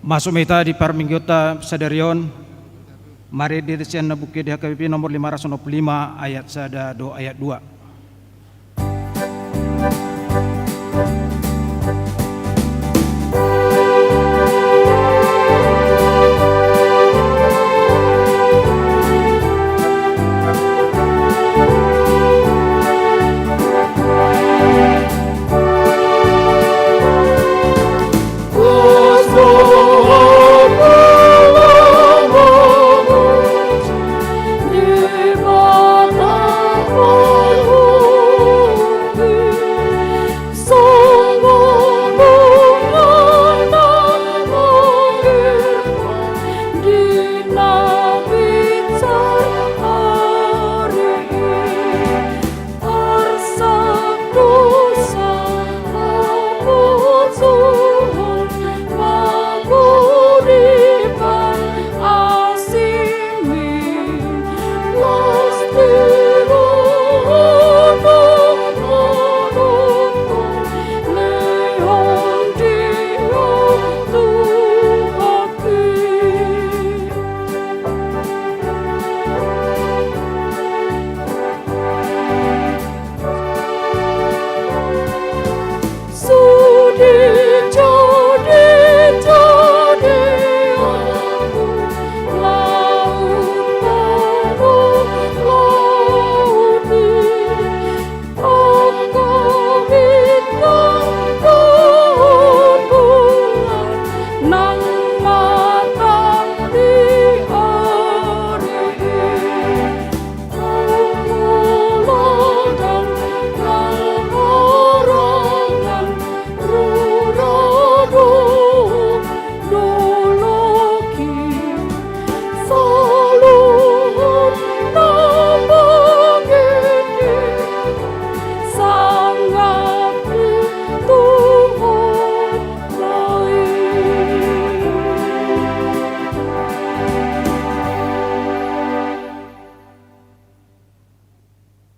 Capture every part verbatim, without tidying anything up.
Masuk ma hita di parmingguonta sadari on, marende sian na bungke di H K B P nomor lima ratus onom puluh lima, ayat sada dohot ayat dua.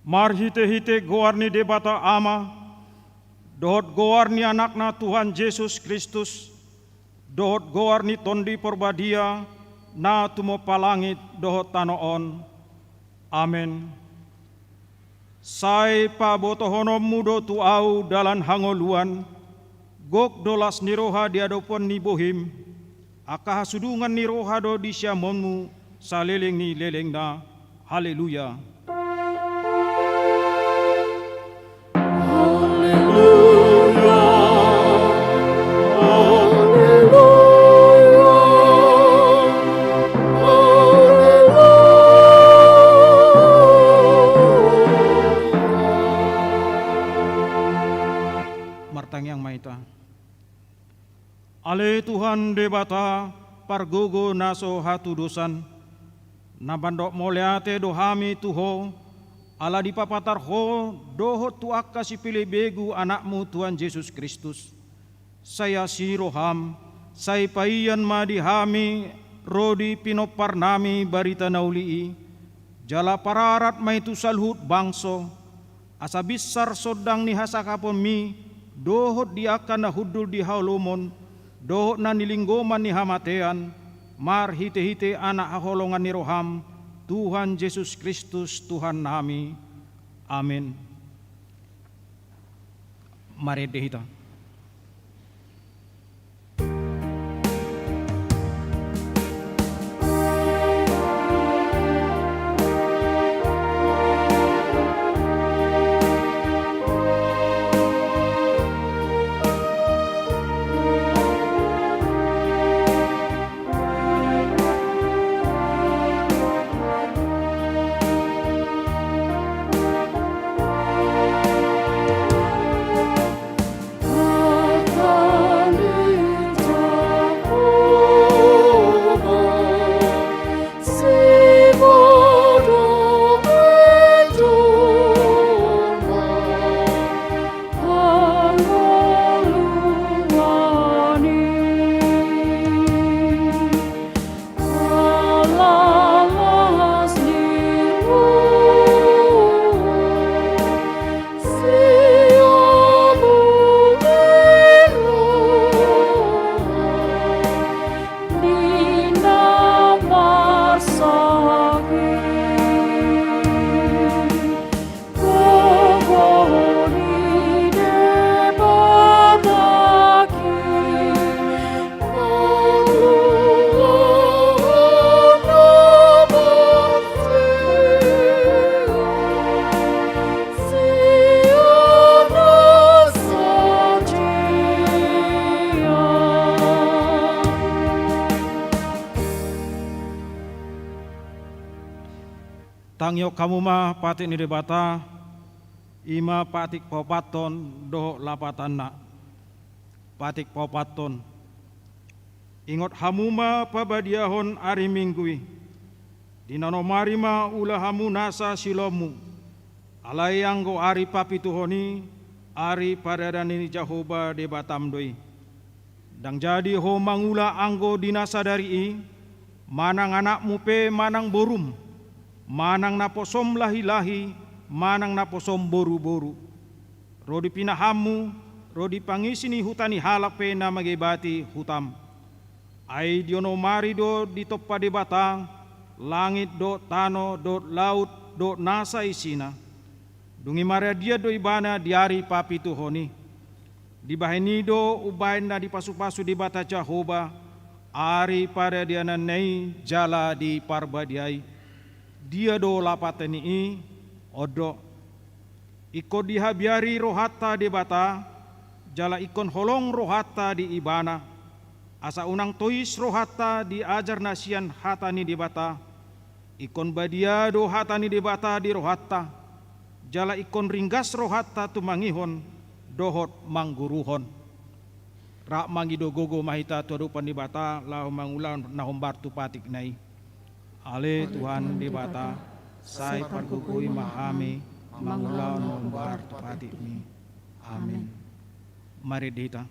Marhitehite goar ni Debata Ama, dohot goar ni Anakna Tuhan Jesus Kristus, dohot goar ni Tondi Porbadia, na tumompa langit dohot tano on. Amen. Sai pabotohononmu do tu ahu dalan hangoluan, gok do las ni roha di adopan ni bohim, angka hasudungan ni roha do di siamunmu saleleng ni lelengna. Haleluya. Haleluya. Haleluya. Haleluya. Martangiang ma hita. Ale Tuhan Debata, pargogo na so hatudosan, na mandok mauliate do hami tu Ho, ala dipapatar Ho dohot tu angka sipilih begu Anakmu Tuhan Jesus Kristus. Sai asi roham, sai paian ma di hami ro di pinomparnami barita na uli i, jala pararat ma i tu saluhut bangso, asa binsar sondang ni hasangaponmi dohot di angka na hundul di haholomon dohot na nilinggoman ni hamatean, marhitehite Anak haholongan ni roham, Tuhan Jesus Kristus Tuhannami. Amen. Marende hita. Tangihon hamu ma patik ni Debata, i ma patik paopathon dohot lapatanna. Patik paopathon. Ingot hamu ma pabadiahon ari Minggu i. Di na onom ari ma ula hamu nasa siulaonmu. Alai anggo ari papituhon i, ari paradanan ni Jahowa Debatam do i. Ndang jadi ho mangula anggo di na sadari i, manang anakmu pe manang borum, manang naposom lahi-lahi, manang naposom boru-boru. Ro di pinahanmu, ro di pangisi ni huta ni halak pe na mangebati hutam. Ai di onom ari do ditompa Debata langit dohot tano dohot laut dohot nasa isina. Dung i maradian do ibana di ari papituhon i. Dibahen i do umbahen na dipasu-pasu Debata Jahowa ari paradiananna i jala diparbadiai. Dia do lapatan ni i? On do. Ingkon dihabiari rohanta Debata, jala ingkon holong rohanta di Ibana, asa unang tois rohanta di ajar na sian hata ni Debata. Ingkon badia do hata ni Debata di rohanta, jala ingkon ringgas rohanta tumangihon dohot mangguruhon. Rap mangido gogo ma hita tu adopan ni Debata laho mangulahon na hombar tu patikna i. Ale Tuhan Debata, sai pargogoi ma hami mangulahon na hombar tu patikmi. Amen. Mari hita.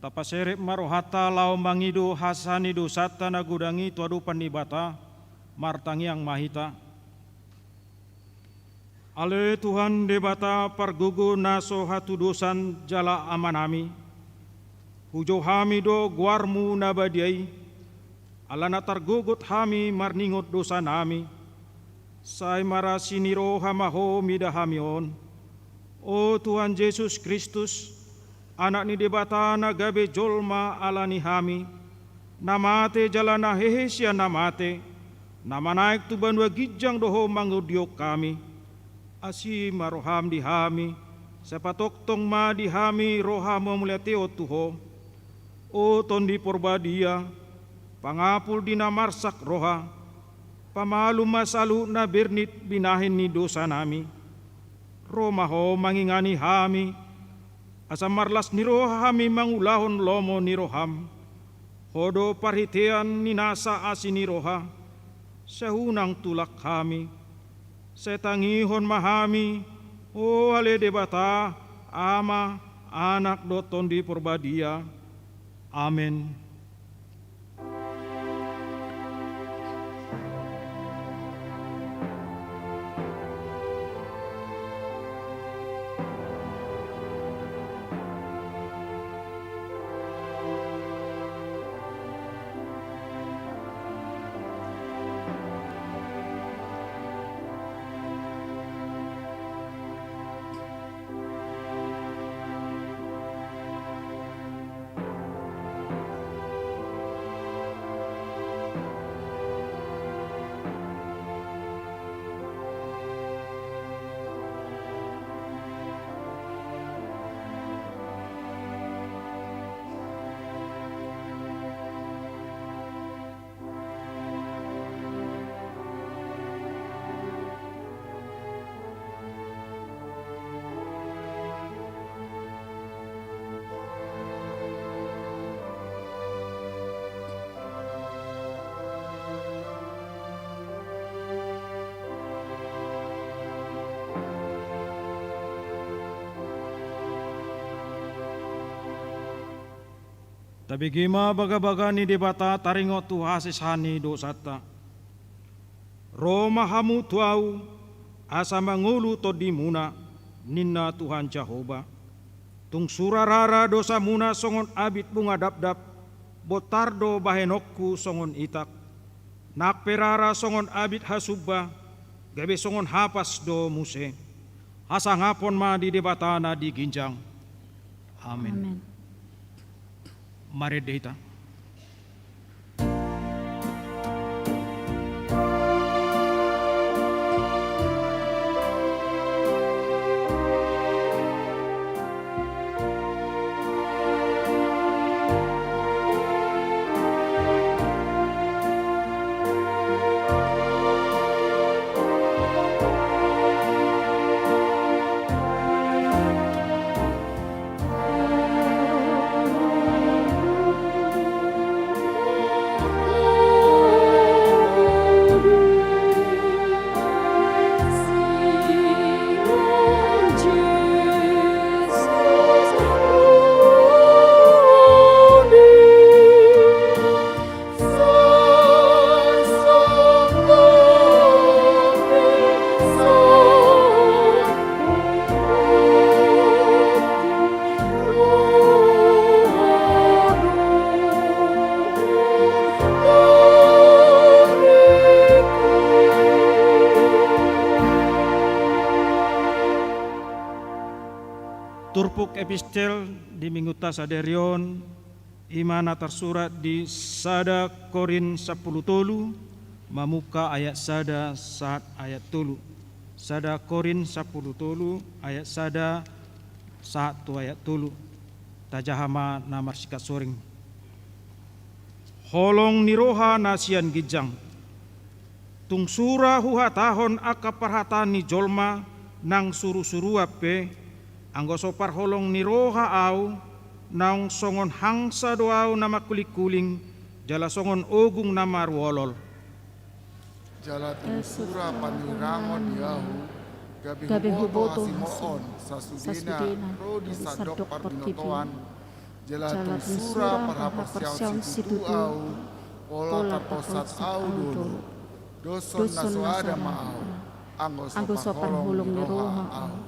Tapaserep ma rohanta laho mangido hasesaan ni dosanta na godang i tu adopan ni Debata. Martangiang ma hita. Ale Tuhan Debata pargogo na so hatudosan jala Amanami, hujou hami do goarmu na badia i, ala na targogot hami marningot dosanami. Sai marasi ni roha ma Ho mida hami on. O Tuhan Jesus Kristus, Anak ni Debata na gabe jolma ala ni hami, na mate jala na hehe sian na mate, na manaek tu banua ginjang do Ho mangondihon hami. Asi ma roham di hami, sai patongtong ma di hami roha na mauliate on tu Ho. O Tondi Porbadia, pangapul di na marsak roha, pamalum ma saluhut na bernit binahen ni dosanami. Ro ma Ho mangingani hami, asa marlas ni roha hami mangulahon lomo ni roham. Ho do parhitean ni nasa asi ni roha, sai unang tulak hami. Sai tangihon ma hami, o ale Debata, Ama, Anak dohot Tondi Porbadia. Amen. Tabege ma bagabaga ni Debata taringot tu hasesaan ni dosanta. Ro ma hamu tu Ahu, asa mangolu tondimuna, ninna Tuhan Jahowa. Tung sura rara dosamuna songon abit bunga dapdap, bontar do bahenonku songon itak. Nang pe rara songon abit hasumba, gabe songon hapas do muse. Hasangapon ma di Debata na di ginjang. Amen. Amen. Marende hita. Turpuk epistel di minggunta sadari on, i ma na tarsurat di sada Korint sampulu tolu, mamungka ayat sada sahat ayat tolu. Sada Korint sampulu tolu ayat sada sahat tu ayat tolu. Tajaha ma na marsingkat soring. Holong ni roha na sian ginjang. Tung sura huhatahon angka parhataan ni jolma nang surusuruan pe, anggo so parholong ni roha ahu, naung songon hangsa do ahu na mangkulingkuling, jala songon ogung na maruolol. Jala tung sura panirirangon di ahu, gabe huboto hasimoon sasudena ro di sandok parbinotoan, jala tung sura parhaporseaon situtu ahu, pola tarpolsat ahu do. Doshon na so ada ma ahu, anggo so parholong ni roha ahu.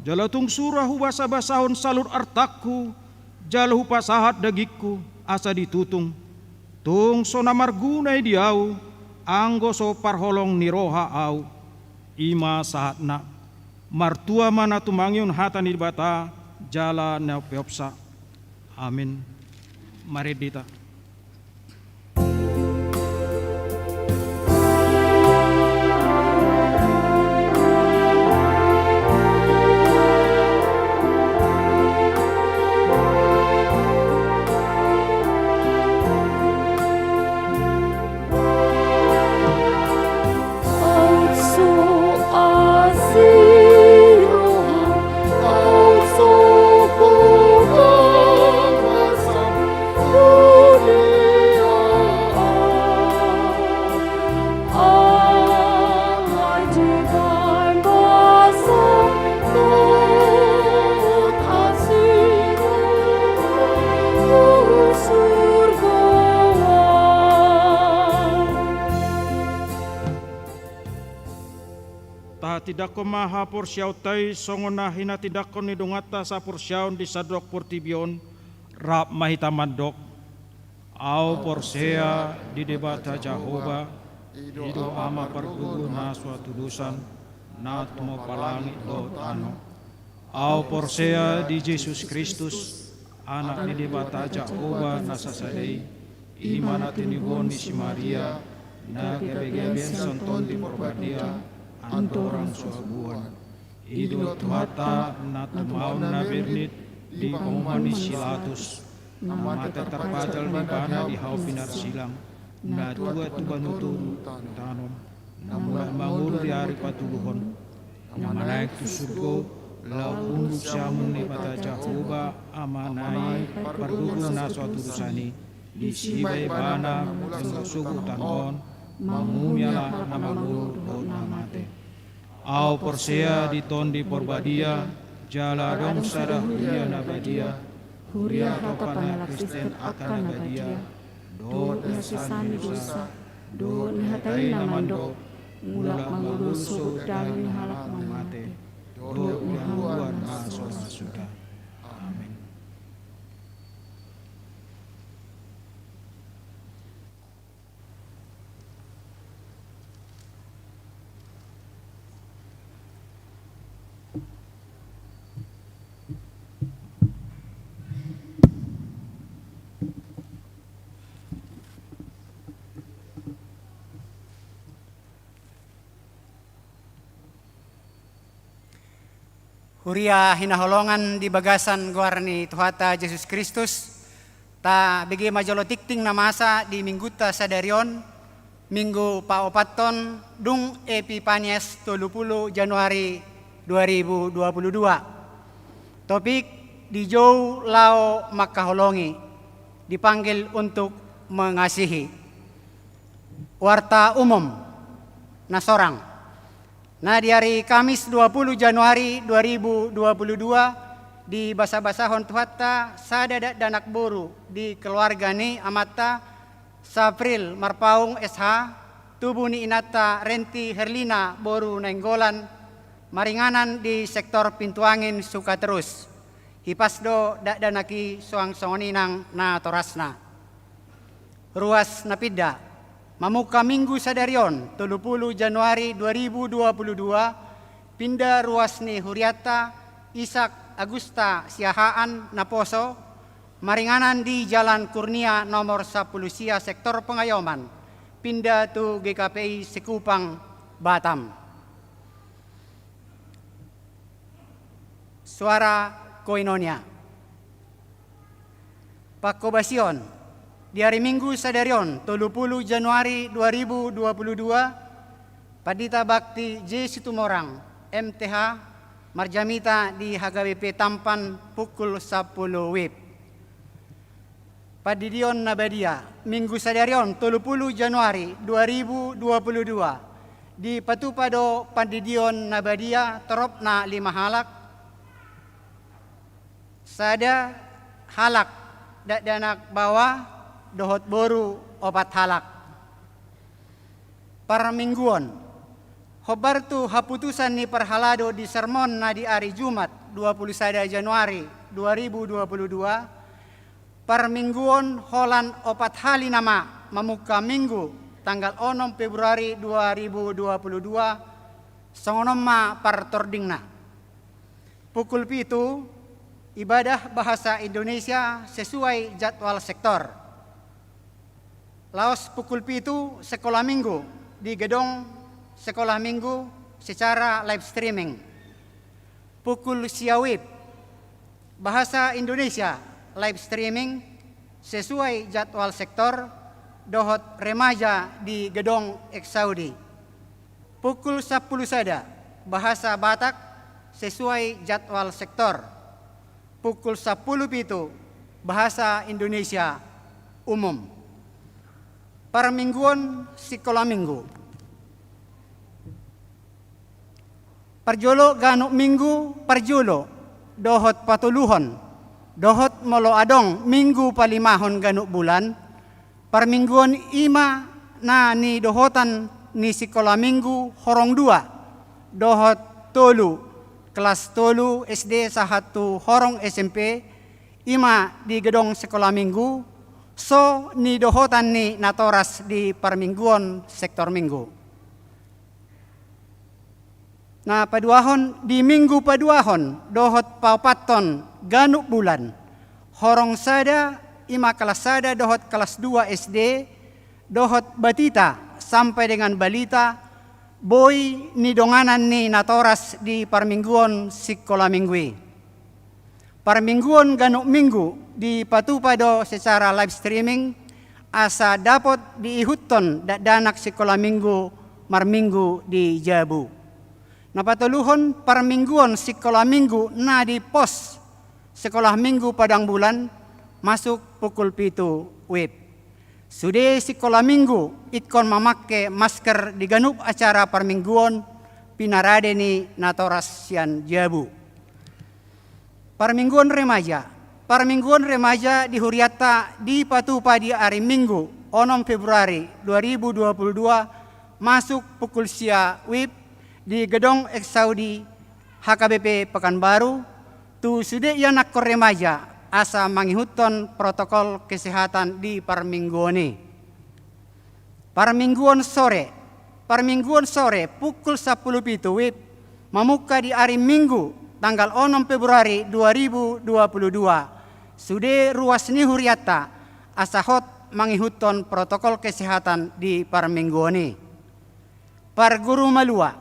Jala tung sura hubasabasahon saluhut artangku, jala hupasahat dagingku asa ditutung. Tung so na marguna i di ahu, anggo so parholong ni roha ahu. I ma sahatna. Martua ma na tumangihon hata ni Debata, jala na umpeopsa. Amin. Marende hita. Tahatindangkon ma haporseaonta i songon na hinatindangkon ni donganta saporseaon di sandok portibi on, rap ma hita mandok. Ahu porsea di Debata Jahowa, i do Ama pargogo na so hatudosan, na tumompa langit dohot tano. Ahu porsea di Jesus Kristus, Anak ni Debata Jahowa na sasada i, i ma na tinibohon ni si Maria, na gabegabean sian Tondi Porbadia, andorang so habuan. I do Tuhanta na tumaon na bernit di panguhuman ni si Pilatus, na mate tarpajal ma ibana di hau pinarsilang, na tuat tu banua toru tanom, na mulak mangolu di ari patoluhon, na manaek tu surgo, laho hundul siamun ni Debata Jahowa Amana i pargogo na so hatudosan i, disi ma ibana mulak sogot tu tano on, manguhumi halak na mangolu dohot na mate. Ahu porsea di Tondi Porbadia, jala adong sada huria na badia, Huria hata pangalak Kristen angka na badia, dohot ni hasesaan ni dosa, dohot ni hata i na mandok, mulak mangulahon sogot dalan ni halak na mate, dohot ni haluaon na so ra suda. Amen. Huria hinaholongan di bagasan goar ni Tuhanta Jesus Kristus, tabege ma jolo tingting na masa di minggunta sadari on, Minggu paopathon, dung Epipanias, tolu pulu Januari dua ribu dua pulu dua. Topik: Dijou laho mangkaholongi, dipanggil untuk mengasihi. Warta umum na sorang. Na di ari Kamis dua pulu Januari dua ribu dua pulu dua, dibasabasahon Tuhanta sada dakdanak boru di keluarga ni amanta, Sapril Marpaung S H, tubu ni inanta Renti Herlina boru Nainggolan, maringanan di sektor Pintuangin Sukaterus. Hipas do dakdanak i suang songon i nang natorasna. Ruas na pinda. Mamungka Minggu sadari on, tolu pulu Januari dua ribu dua pulu dua, pinda ruas ni hurianta Ishak Agusta Siahaan naposo, maringanan di Jalan Kurnia nomor sampulu sia, sektor Pengayoman, pinda tu G K P I Sekupang, Batam. Suara Koinonia. Panghobasion. Di ari Minggu sadari on, tolu pulu Januari dua ribu dua pulu dua, Pandita Bakti J Situmorang, M T H, marjamita di H K B P Tampan pukul sampulu wib. Pandidion na badia. Minggu sadari on, tolu pulu Januari dua ribu dua pulu dua, dipatupa do pandidion na badia toropna lima halak, sada halak dakdanak baoa dohot boru opat halak. Parmingguon. Hombar tu haputusan ni parhalado di sermon na di ari Jumat dua pulu sada Januari dua ribu dua pulu dua, parmingguon holan opat hali nama mamungka Minggu tanggal onom Februari dua ribu dua pulu dua, songon on ma partordingna. Pukul pitu, ibadah bahasa Indonesia sesuai jadwal sektor. Laos pukul pitu, sekolah minggu di gedung sekolah minggu secara live streaming. Pukul sia wib, bahasa Indonesia live streaming sesuai jadwal sektor dohot remaja di gedung Exaudi. Pukul sampulu sada, bahasa Batak sesuai jadwal sektor. Pukul sampulu pitu, bahasa Indonesia umum. Parmingguon sikola minggu. Parjolo ganup minggu parjolo, dohot patoluhon, dohot molo adong minggu palimahon ganup bulan, parmingguon i ma na nidohotan ni sikola minggu horong dua, dohot tolu, kelas tolu S D sahat tu horong S M P, i ma di gedung sikola minggu, so nidohotan ni natoras di parmingguon sektor minggu. Na paduahon, di minggu paduahon dohot paopathon ganup bulan, horong sada, i ma kelas sada dohot kelas dua S D, dohot batita sampai dengan balita, boi nidonganan ni natoras di parmingguon sikola minggu i. Parmingguon ganup minggu dipatupa do secara live streaming, asa dapot diihuthon dakdanak sikola minggu marminggu di jabu. Na patoluhon, parmingguon sikola minggu na di pos sekolah minggu Padang Bulan, masuk pukul pitu wib. Sude sikola minggu ingkon mamangke masker di ganup acara parmingguon, pinarade ni natoras sian jabu. Parmingguon remaja. Parmingguon remaja di hurianta dipatupa di ari Minggu, onom Februari dua ribu dua puluh dua, masuk pukul sia wib di Gedong Eksaudi H K B P Pekanbaru, tu sude ianakhon remaja asa mangihuthon protokol kesehatan di parmingguon i. Parmingguon sore, parmingguon sore pukul sampulu pitu wib, mamungka di ari Minggu, tanggal onom Februari dua ribu dua puluh dua, sude ruas ni hurianta asa hot mangihuthon protokol kesehatan di parmingguon i. Parguru malua,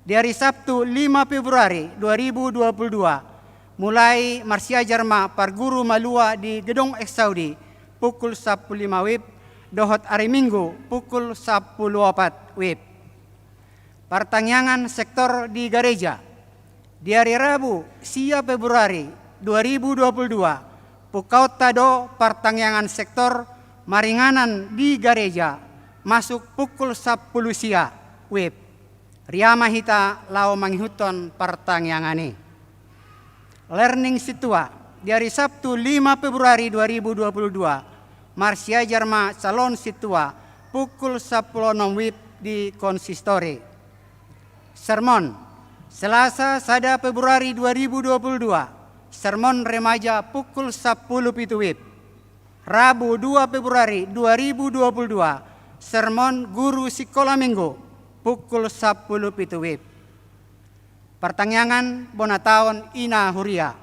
di ari Sabtu lima Februari dua ribu dua puluh dua, mulai marsiajar ma parguru malua di Gedong Eksaudi pukul sampulu lima wib, dohot ari Minggu pukul sampulu opat wib. Partangiangan sektor di gareja, di ari Rabu sia Februari dua ribu dua puluh dua, pungkaonta do partangiangan sektor maringanan di gareja, masuk pukul sampulu sia wib. Ria ma hita laho mangihuthon partangiangan i. Learning sintua, di ari Sabtu lima Februari dua ribu dua puluh dua, marsiajar ma calon sintua pukul sampulu onom wib di konsistori. Sermon, Selasa sada Februari dua ribu dua puluh dua, sermon remaja pukul sampulu pitu wib. Rabu dua Februari dua ribu dua puluh dua, sermon guru sikola Minggu pukul sampulu pitu wib. Partangiangan bona taon ina huria.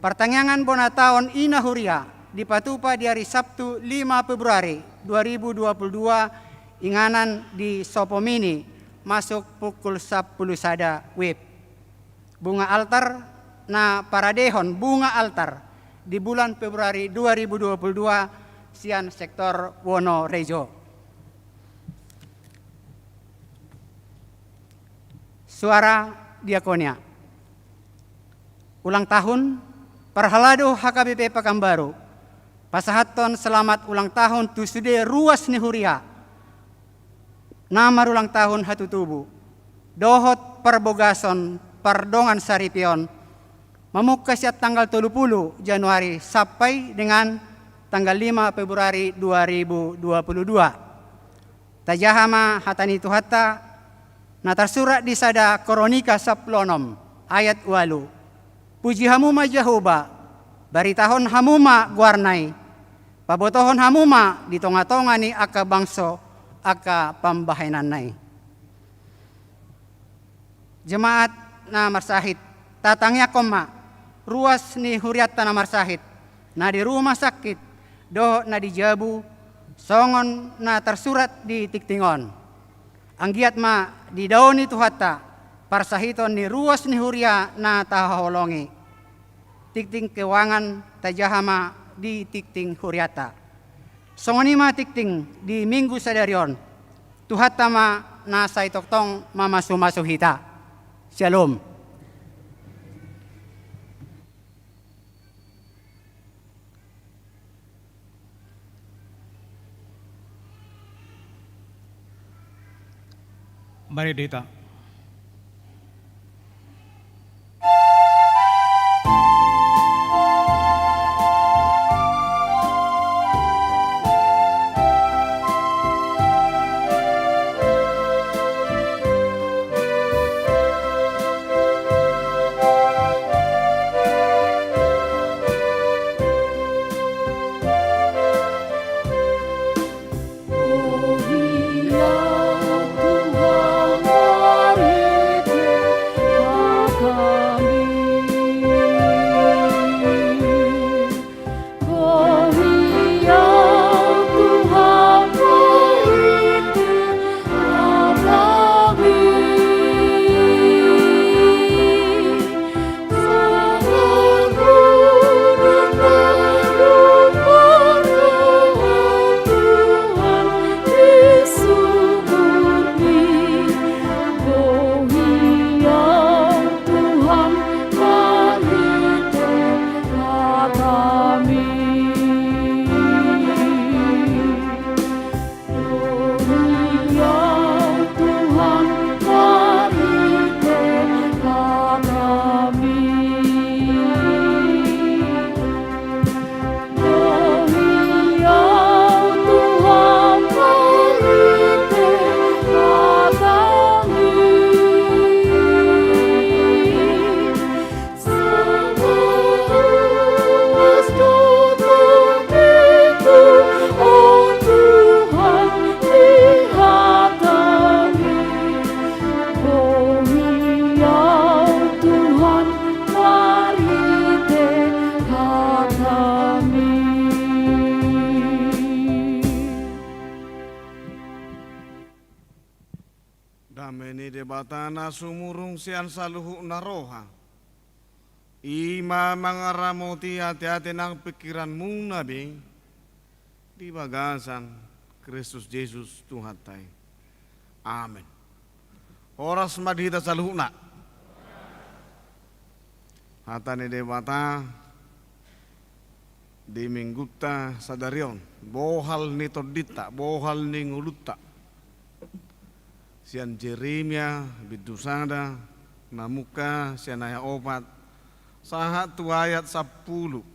Partangiangan bona taon ina huria dipatupa di ari Sabtu lima Februari dua ribu dua puluh dua, inganan di Sopomini, masuk pukul sampulu sada wib. Bunga altar, na paradehon bunga altar di bulan Februari dua ribu dua puluh dua, sian sektor Wonorejo. Suara diakonia. Ulang tahun, parhalado H K B P Pekanbaru pasahathon selamat ulang tahun tu sude ruas ni huria na marulang tahun hatutubu, dohot parbogason pardongan saripeon, mamungka sian tanggal tolu pulu Januari sampai dengan tanggal lima Februari dua ribu dua puluh dua. Tajaha ma hata ni Tuhanta, na tarsurat di sada Kronika sampulu onom ayat ualu. Puji hamu ma Jahowa, baritahon hamu ma goarna i, pabotohon hamu ma di tongatonga ni angka bangso angka pambahenanna i. Jemaat na marsahit, tatangiangkon ma ruas ni hurianta na marsahit, na di rumah sakit dohot na di jabu, songon na tarsurat di tingting on. Anggiat ma didaoni Tuhanta parsahiton ni ruas ni huria na tahaholongi. Tingting keuangan tajaha ma di tingting hurianta. Songon i ma tingting di Minggu sadari on. Tuhanta ma na sai tongtong mamasumasu hita. Syalom. Mari di hita. Dame ni Debata na sumurung sian saluhutna roha, i ma mangaramoti ateate nang pingkiranmuna be di bagasan Kristus Jesus Tuhanta i. Amen. Horas ma di hita saluhutna. Hata ni Debata di Minggunta sadari on, bohal ni tondinta, bohal ni ngolunta, sian Jeremia bindu sada, na mungka sian ayat opat sahat tu ayat sampulu.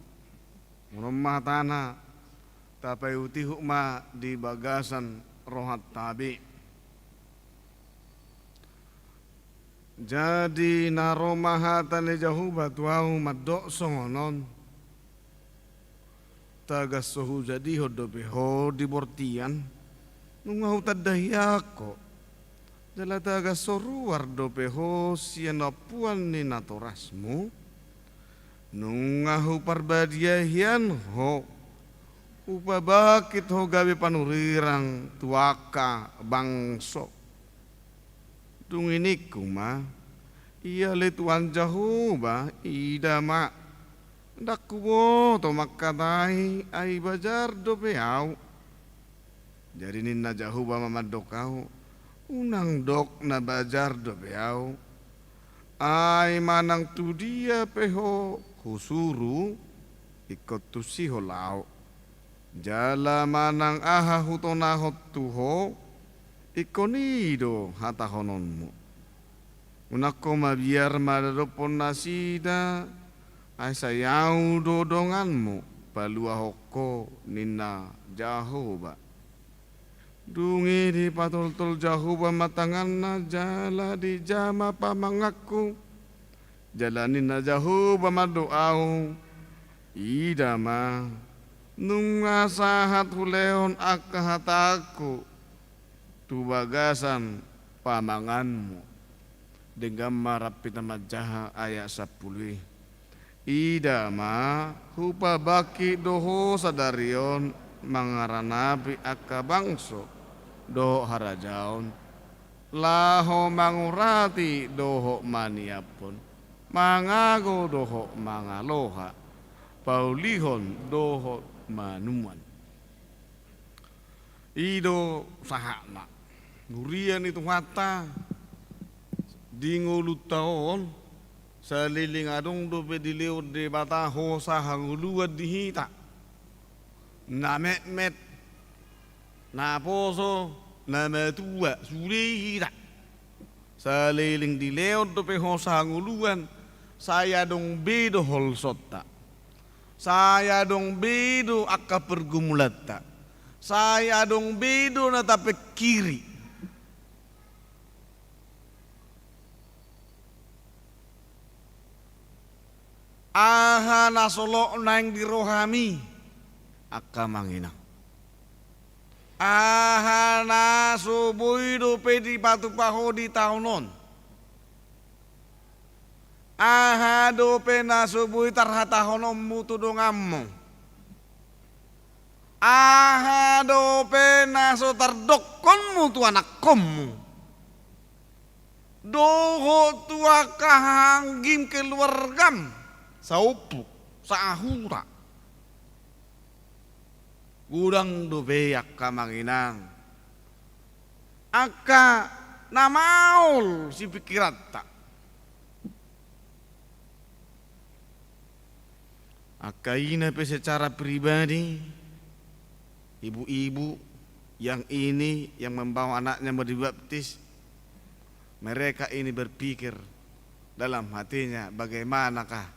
On ma hatana, tapaihutihut ma di bagasan rohanta be. Jadi na ro ma hata ni Jahowa tu ahu mandok songon on: Tagan so hujadihon dope ho di bortian, nunga hutandahian ho. Jala tagan so ruar dope ho sian ampuan ni natorasmu, nunga huparbadiahian ho. Hupabangkit ho gabe panurirang tu angka bangso. Dung i ningku ma: Ia ale Tuhan Jahowa, ida ma, ndang huboto mangkatai, ai bajar dope ahu. Jadi ninna Jahowa ma mandok ahu: Unang dok na bajar dope ahu. Ai manang tu dia pe ho husuru, ingkon tusi ho laho. Jala manang aha hutonahon tu ho, ingkon i do hatahononmu. Unang ho mabiar madadophon nasida, ai sai ahu do donganmu, paluahon ho, ninna Jahowa. Dung i dipatoltol Jahowa ma tanganna jala dijama pamanganku. Jala ninna Jahowa ma tu ahu: Ida ma, nunga sahat hulehon angka hatangku tu bagasan pamanganmu. Denggan ma rap hita manjaha ayat sampulu i. Ida ma, hupabangkit do ho sadari on mangaranapi angka bangso dohot harajaon, laho mangurati dohot maniaphon, mangago dohot mangaloha, paulihon dohot manuan. I do sahatna. Huria ni Tuhanta, di ngolunta on, saleleng adong dope dilehon Debata hosa hangoluan di hita. Na metmet, na poso, na matua, sude i hita. Saleleng dilehon dope hosa hangoluan, sai adong be do holsonta. Sai adong be do angka pergumulanta. Sai adong be do na tapingkiri. Aha na solot naeng di rohami, angka amang inang? Aha na so boi dope dipatupa ho di taon on? Aha dope na so boi tarhatahononmu tu donganmu? Aha dope na so tardokkonmu tu anakkonmu? Dohot tu angka hahaanggim keluargam, saompung, sahuta. Godang dope angka amang inang angka na maol sipingkiranta. Angka ina pe secara pribadi, ibu-ibu yang ini yang membawa anaknya mau dibaptis, mereka ini berpikir dalam hatinya, bagaimanakah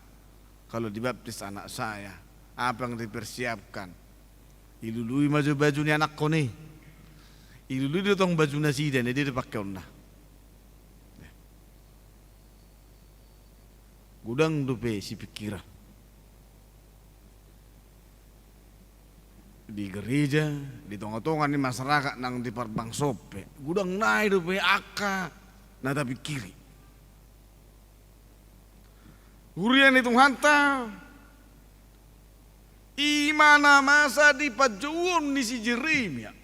kalau dibaptis anak saya? Apa yang dipersiapkan? Ilului ma jo baju ni anakkon i. Ilului do tong baju nasida, na dia do pakeonna. Godang dope sipingkiran. Di gereja, di tonga-tonga ni masyarakat nang di parbangsoan pe, godang nai dope angka na tapingkiri. Huria ni Tuhanta, i ma na masa di panjouon ni si Jeremia.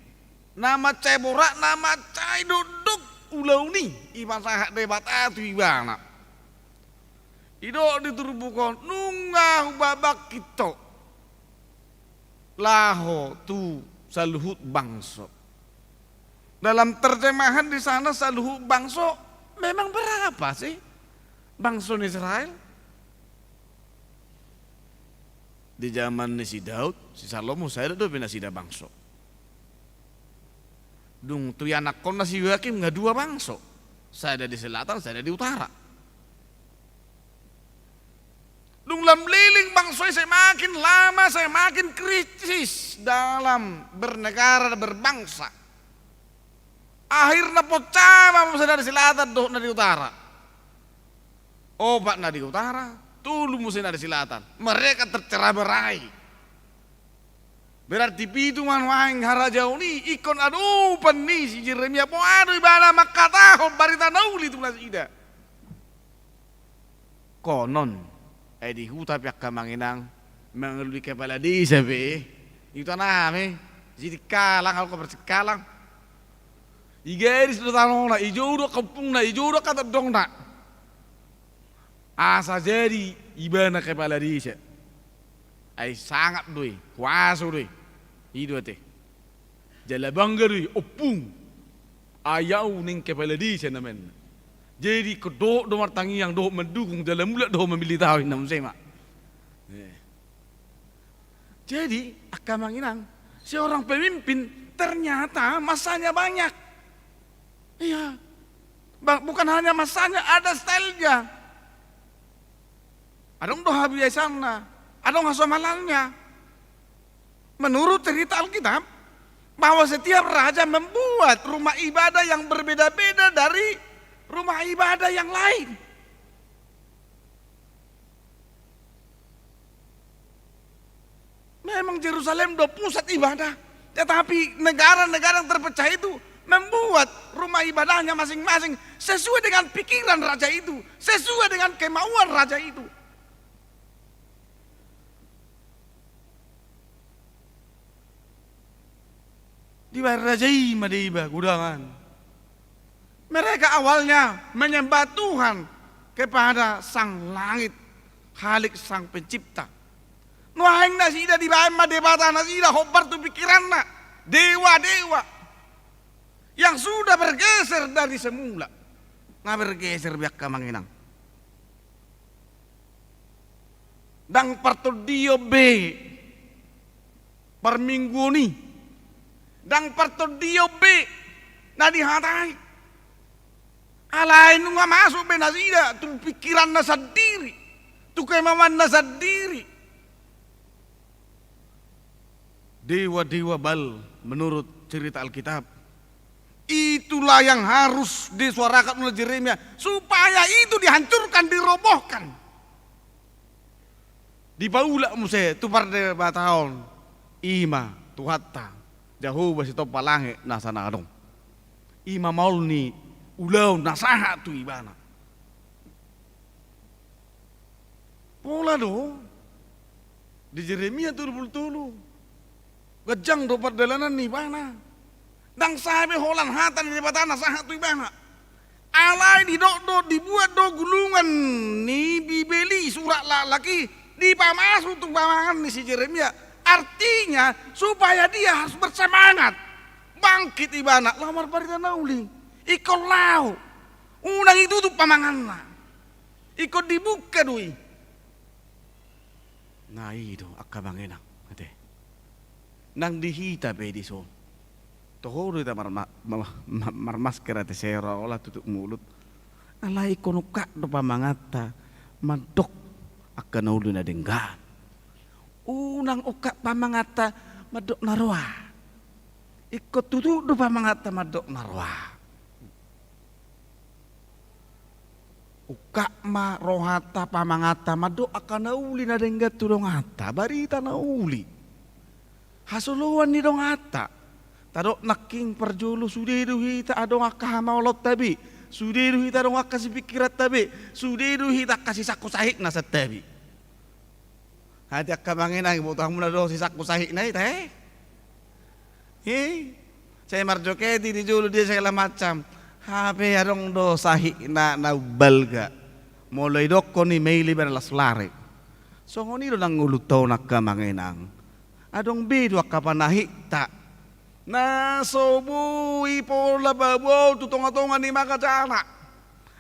Na mansai borat, na mansai dokdok Ulaon i, i pasahat Debata tu ibana. Didok di turpuk on, nunga hubabangkit ho laho tu saluhut bangso. Dalam terjemahan di sana saluhut bangso, memang berapa sih bangso ni Israel? Di jaman ni si Daud, si Salomo, sada dope nasida bangso. Dung tu ianakhonna si Yoakim nga dua bangso, sada di selatan, sada di utara. Dung lam liling bangso i semakin lama semakin kritis dalam bernegara, berbangsa. Akhirna poncama muse na di selatan dohot na di utara. Opat na di utara, tolu muse na di selatan. Mereka tercerai berai. Berarti pitu ma nuaeng harajaon i ingkon adopan ni si Jeremia, pola do ibana mangkatahon barita na uli tu nasida. Konon, ai di huta pe angka amang inang, mangalului kepala desa pe, di huta nami, Singkalang, au pe Singkalang. Igadis do tanona, ijou do angka ompungna, ijou do angka tondongna. Asa jadi ibana kepala desa. Ai sangap do i, huaso do i. I do ate. Jala bangga do i, ompung. Ai au ning kepala desa na manna. Jadi ingkon dohot do martangiang, dohot mandukung, jala mulak do ho mamillit au, inna muse ma. Eh. Jadi, angka amang inang, seorang pemimpin ternyata masanya banyak. Iya. Ba-, bukan hanya masanya, ada stylenya. Adong do habiasanna, adong hasomalanna. Menurut cerita Alkitab, bahwa setiap raja membuat rumah ibadah yang berbeda-beda dari rumah ibadah yang lain. Memang Jerusalem do pusat ibadah, tetapi negara-negara yang terpecah itu membuat rumah ibadahnya masing-masing sesuai dengan pikiran raja itu, sesuai dengan kemauan raja itu. Dibaen raja i ma deba godangan. Mereka awalnya menyembah Tuhan kepada Sang Langit, Khalik, Sang Pencipta. Nuaeng nasida dibaen ma debata nasida hombar tu pikiranna, dewa-dewa yang sudah bergeser dari semula. Nga bergeser be angka amang inang. Ndang partondion be parmingguon i. Ndang partondion be na dihatai. Alai nunga masuk be nasida tu pikiranna sandiri, tu kemauanna sandiri. Dewa-dewa Baal menurut cerita Alkitab. Itulah yang harus disuarakan oleh Jeremia, supaya itu dihancurkan, dirobohkan. Dipaulak muse tu pardebataon, i ma Tuhanta Jahowa sitompa langit nasa na adong. I ma maol ni ulaon na sahat tu ibana. Pola do di Jeremia tolu pulu tolu. Ganjang do pardalanan ni ibana. Ndang sae be holan hata ni Debata na sahat tu ibana. Alai didok do, dibuat do gulungan ni Bibel i, surat laklak i, dipamasuk tu pamangan ni si Jeremia. Artinya, supaya dia harus bersemangat. Bangkit ibana, laho marbarita na uli. Ingkon laho. Unang ditutup pamanganna. Ingkon dibuka do i. Na i do angka amang inang, ate. Nang di hita pe dison. Toho do hita marma-, ma-, ma-, marmasker ate, sera ola tutup mulut. Alai ingkon ungkap do pamanganta mandok angka na uli na denggan. Unang ungkap pamanganta mandok na roa. Ingkon tutup do pamanganta mandok na roa. Ungkap ma rohanta, pamanganta mandok angka na uli na denggan tu donganta, barita na uli. Hasoloan ni donganta. Tadok nangkin parjolo, sude do hita adong angka hamaolanta be, sude do hita adong angka sipingkiranta be, sude do hita angka sisangko sahitna santabi. Hati angka amang inang, iboto hamuna do sisangko sahitna hita, eh? He? Sai marjoget i di jolo dia segala macam. Hape adong do sahitna na umbalga. Molo idokkon i, maila ibana las lari. Songon i do nang ngolunta on angka amang inang. Adong be do angka panahitta na so boi pola paboa tu tonga-tonga ni mangajana.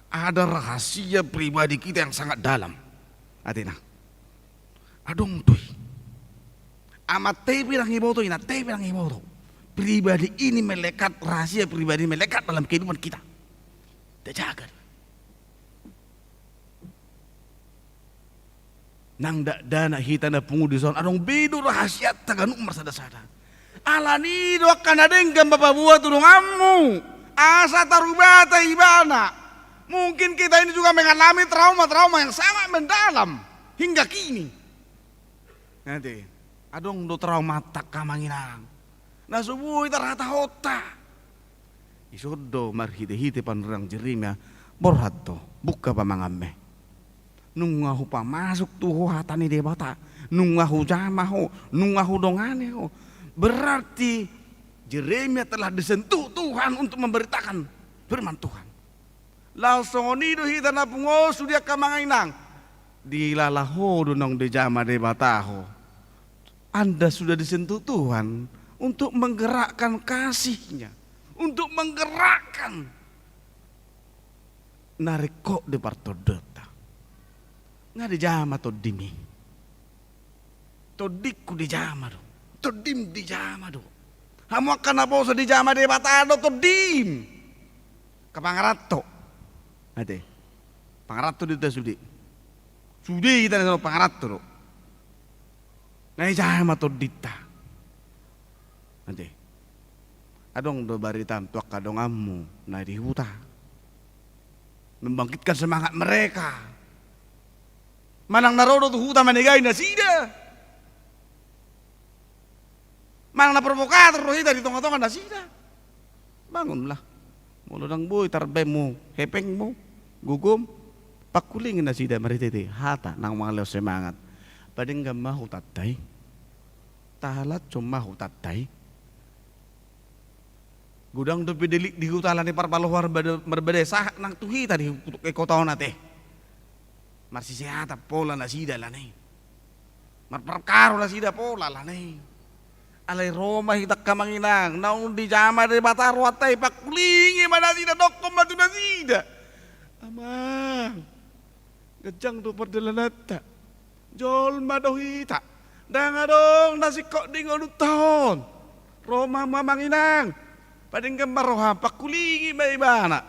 Ada rahasia pribadi kita yang sangat dalam. Ate na. Adong do i. Amanta i pe ndang iboto, inanta i pe ndang iboto. Pribadi ini melekat, rahasia pribadi melekat dalam kehidupan kita. Tajaga. Nang dakdanak hita na pungu dison, adong be do rahasianta ganup marsada-sada. Alani do angka na denggan ma paboa tu donganmu, asa tarubata ibana. Mungkin kita ini juga mengalami trauma-trauma yang sangat mendalam hingga kini. Ate, adong do traumanta angka amang inang na so boi tarhatahonta. Dison do marhite-hite panurirang Jeremia, borhat do, buka pamanganmi. Nunga hupamasuk tu ho hata ni Debata, nunga hujama ho, nunga hudongani ho. Berarti Jeremia telah disentuh Tuhan untuk memberitakan firman Tuhan. Laos songon i do hita na pungu on sude angka amang inang. Dilala ho do naung dijama Debata ho. Anda sudah disentuh Tuhan untuk menggerakkan kasih-Nya, untuk menggerakkan na ringkot di partondianta. Nga dijama tondimi? Tondingku dijama do, tondim dijama do. Hamu angka naposo, dijama Debata do tondim. Angka pangaranto. Ate. Pangaranto do hita sude. Sude hita na so pangaranto do. Nga dijama tondinta. Ate. Adong do barita tu angka donganmu na di huta. Membangkitkan semangat mereka. Manang na ro do tu huta manegai nasida. Manang na provokator do hita di tonga-tonga nasida. Bangunlah. Molo ndang boi tarbaenmu hepengmu, gogom, pangkulingi nasida marhite-hite hata na mangalehon semangat. Padenggan ma hutanta i. Tahalashon ma hutanta i. Godang dope delik di huta alani parbaloho marbada, marbada sahat nang tu hita di hu-, kota on ate. Marsisehatan pola nasida alani. Marparkaro nasida pola alani. Alai ro ma hita angka amang inang, naung dijama Debata rohanta i, pangkulingi ma nasida, dokkon ma tu nasida. Amang, ganjang do pardalananta. Jolma do hita. Ndang adong na singkop di ngolunta on. Ro ma hamu amang inang. Padenggan ma roham, pangkulingi ma ibana.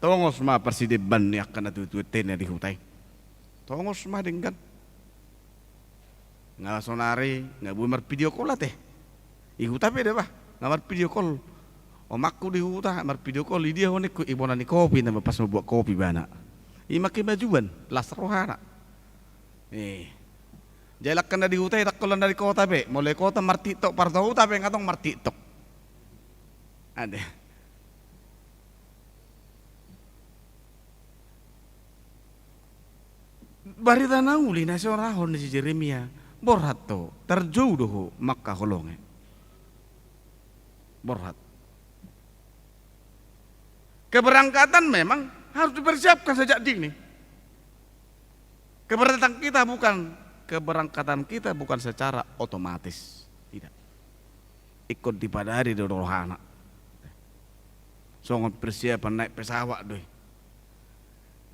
Tongos ma parsideban ni angka na tuatua ate na di huta i. Tongos ma denggan. Nga sonari nga boi marvideo call ate. I huta pe da bah, nga marvideo call. Omakku di huta marvideo call, i dia ho ningku, i bona ni kopi, na pas mambuat kopi ibana. I ma kemajuan, las rohana. Eh. Jala angka na di huta i, ndang holan na di kota be. Molo i kota martiktok, parhuta pe nga tong martiktok. Ate. Barita na uli na sisorahon ni si Jeremia, borhat ho, tarjou do ho mangkaholongi. Borhat. Keberangkatan memang harus dipersiapkan sejak dini. Keberangkatan kita bukan, keberangkatan kita bukan secara otomatis. Tidak. Ingkon dipadari do rohana. Songon persiapan naek pesawat do i.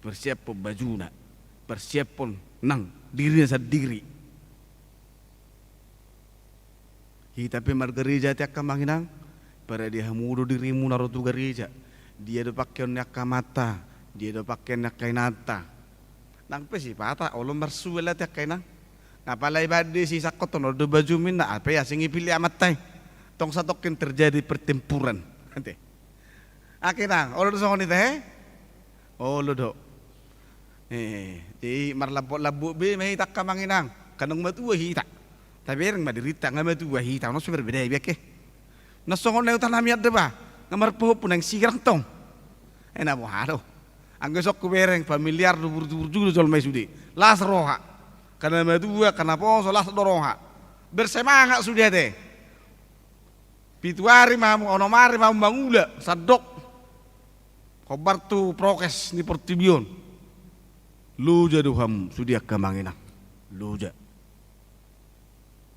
Persiaphon bajuna, persiaphon nang dirina sandiri. Hita pe margareja ate angka amang inang, parade hamu do dirimu na ro tu gareja. Dia do pakeon ni angka amanta, dia do pakeon ni angka inanta. Nang pe sipata olo marsual ate angka inang. Apalai baen do i sisangkothon, olo do bajum ninna, alai pe asing ipillit amanta i. Tong satongkin terjadi pertempuran. Ate. Angka inang, olo do songon i tahe? Olo do. Eh, jadi marlambok-lambok be ma hita angka amang inang. Kan nunga matua hita. Tabereng ma dirinta, nga matua hita, nunga so berbeda i biak e. Na songon na huta nami an da bah, nga marpahompu naeng sirang tong. Eh, na boha do. Anggo dison hubereng, familiar do, burju-burju do jolma i sude. Las roha. Angka na matua, angka naposo, las do roha. Bersemangat sude ate. Pitu ari ma hamu, onom ari ma hamu mangula, sandok. Hombar tu prokes ni portibi on. Loja do hamu sude angka amang inang. Loja.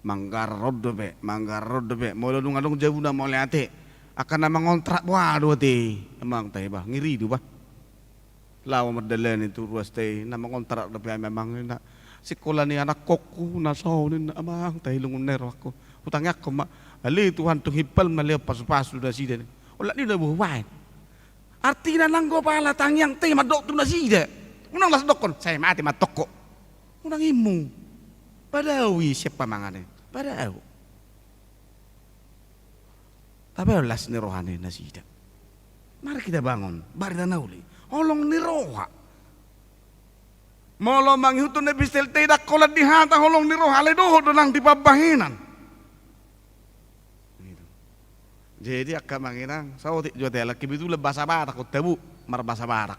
Manggarar on dope, manggarar on dope. Molo dung adong jabu na mauliate, angka na mangontrak boha do ate. Amang ta i bah, ngeri do bah. Laho mardalani tu ruas ta i, na mangontrak dope hami amang inang. Sikola ni anakkongku na so ninna, amang ta i, lungun na i rohangku. Hutangiangkon ma. Ale Tuhan, tung himpal ma ale on pasupasu nasida ni. Olat ni na boha baen. Artina nanggo pala tangiang ta i mandok tu nasida. Unang las dokkon, sai mate ma antong ho. Unang immu. Padao i sian pamangan i. Padao. Tabaen las ni roha ni nasida. Mari kita bangun. Barita na uli. Holong ni roha. Molo mangihuthon epistel ta i ndang holan di hata holong ni roha, alai dohot do nang di pambahenan. Gitu. Jadi angka amang inang, saotik jo ate, ala kebetulan bahasa Batak on tabo, marbahasa Batak.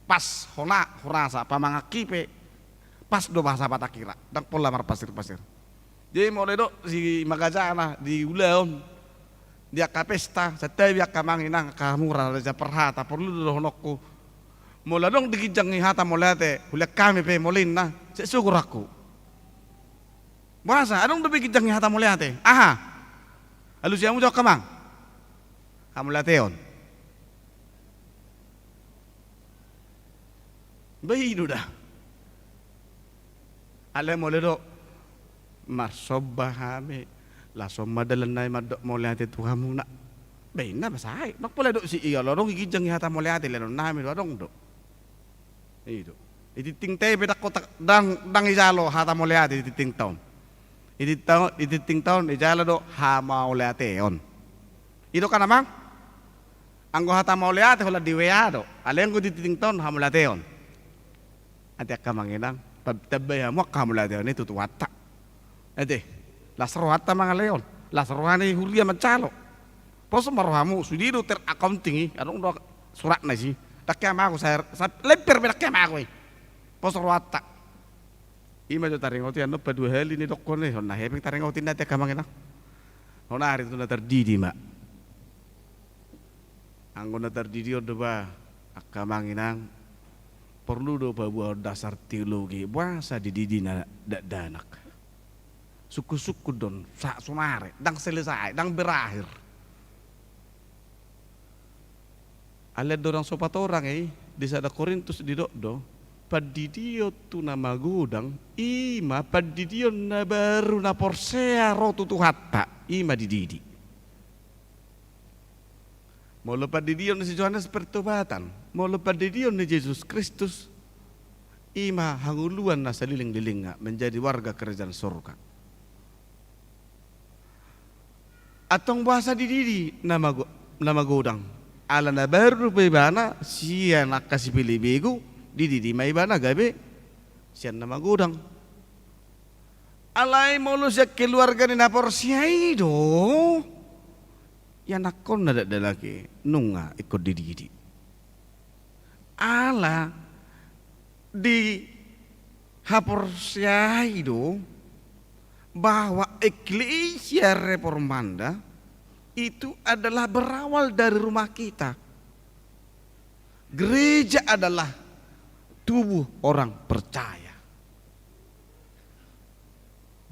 Pas hona, hurasa, pamangan hi pe, pas do bahasa Batak i ra, ndang pola marpasir-pasir. Jadi molo didok si magajana di ulaon, di angka pesta, santabi angka amang inang, angka mura, raja parhata, porlu do dohononku. Molo adong di ginjang ni hata mauliate, hulean hami pe molo inna, sai sogo rohangku. Boasa, adong dope ginjang ni hata mauliate. Aha? Alusi hamu jo angka amang. Hamauliateon. Ba i do da. Alai molo didok, marsomba hami, laos on ma dalan nami mandok mauliate tu hamuna. Ba inna ba sai. Ndang pola didok si i, olo adong i ginjang ni hata mauliate, lehonon nami do, adong do. I do. I tingting ta i pe ndang hot-, ndang, ndang ijalo hata mauliate i tingting ta on. I tingting ta on, i tingting ta on ijalo do hamauliateon. I do kan amang? Anggo hata mauliate holan di W A do. Alai anggo i tingting ta on hamauliateon. Ate angka amang inang, pa-, tambai hamu angka hamauliateon i tu Tuhanta. Ate, las rohanta mangalehon, las roha ni huria manjalo. Poso ma rohamu, sude do ter accounting i, adong do suratna disi. Ndang hea ma ahu, sai, sai lemper pe ndang hea ma ahu i. Poso rohanta. I ma jo taringot i, annon padua hali nidokkon i, hona hepeng taringot i, ate angka amang inang. Hona ari tu na tardidi ma. Anggo na tardidi on do ba, angka amang inang, porlu do paboahon dasar teologi, boasa dididina dakdanak. Sungkun-sungkun do on, sa-, sonari, ndang selesai, ndang berakhir. Alai andorang so patorang i, di sada Korintus didok do, pandidion tu na magodang, i ma pandidion na baru na porsea ro tu Tuhanta, i ma dididi. Molo pandidion ni si Johannes Pertobatan, molo pandidion ni Jesus Kristus, i ma hangoluan na salelenglelengna, menjadi warga kerajaan sorga. Antong boasa dididi na mago-, na magodang? Ala na baru dope ibana sian angka sipelebegu, dididi ma ibana gabe sian na magodang. Alai molo sian keluarga ni na porsea i do, ianakhonna dakdanak i nunga ingkon dididi. Ala dihaporseai do bahwa Ecclesia Reformanda itu adalah berawal dari rumah kita. Gereja adalah tubuh orang percaya.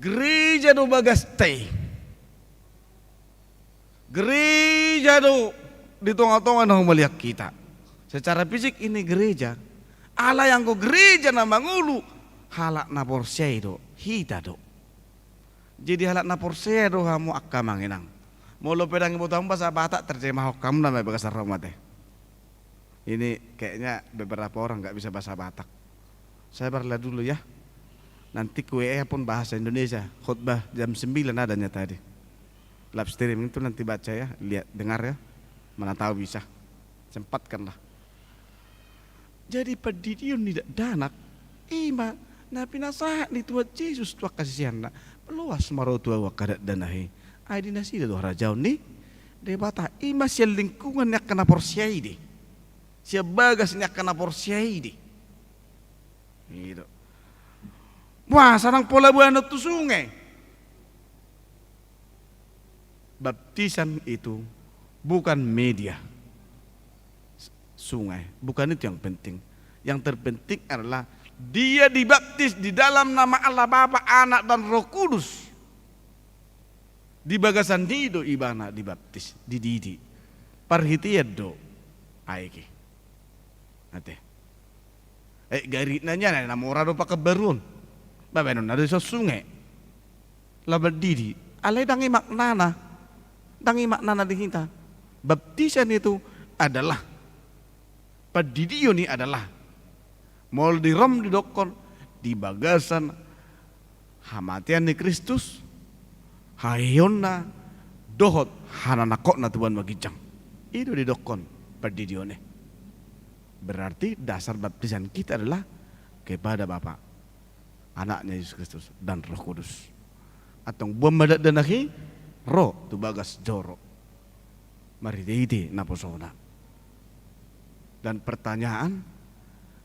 Gereja do bagasta i. Gereja do di tonga-tonga na humaliang hita. Secara fisik ini gereja. Alai anggo gereja na mangolu, halak na porsea i do, hita do. Jadi halak na porsea do hamu angka amang inang. Molo pe ndang diboto hamu bahasa Batak, terjemahon hamu nama i bagasan rohamu ate. Ini kayaknya beberapa orang nggak bisa bahasa Batak. Sabarlah dulu ya. Nanti ku W A pun bahasa Indonesia. Khotbah jam sembilan adanya tadi. Live streaming itu nanti baca ya, lihat, dengar ya. Mana tahu bisa. Sempatkanlah. Jadi pandidion ni dakdanak, i ma na pinasahat ni Tuhan Jesus tu angka siseanna. Loas ma ro tu ahu angka dakdanak i. Ai di nasida do harajaon ni Debata, i ma sian lingkungan ni angka na porsea i do. Sian bagas ni angka na porsea i do. I do. Boasa ndang pola boanon tu sunge? Baptisan itu bukan media. sungai. Bukan itu yang penting. Yang terpenting adalah dia dibaptis di dalam nama Allah Bapa, Anak, dan Roh Kudus. Di bagasan i do ibana dibaptis, dididi. Parhitean do aek i. Ate. Eh, garitna nian, na mora do Pekanbaru on. Baenonna do dison sungai. Laho mandidi. Alai ndang i maknana. Ndang i maknana di hita. Baptisan itu adalah, pandidion i adalah, molo di Rom didokkon, di bagasan hamatean ni Kristus, haheheonna, dohot hananangkonna tu banua ginjang. I do didokkon pandidion i. Berarti dasar baptisan kita adalah kepada Bapa, Anaknya Yesus Kristus, dan Roh Kudus. Antong boan ma dakdanak i ro tu bagas joro marhitehite naposona. Dan pertanyaan,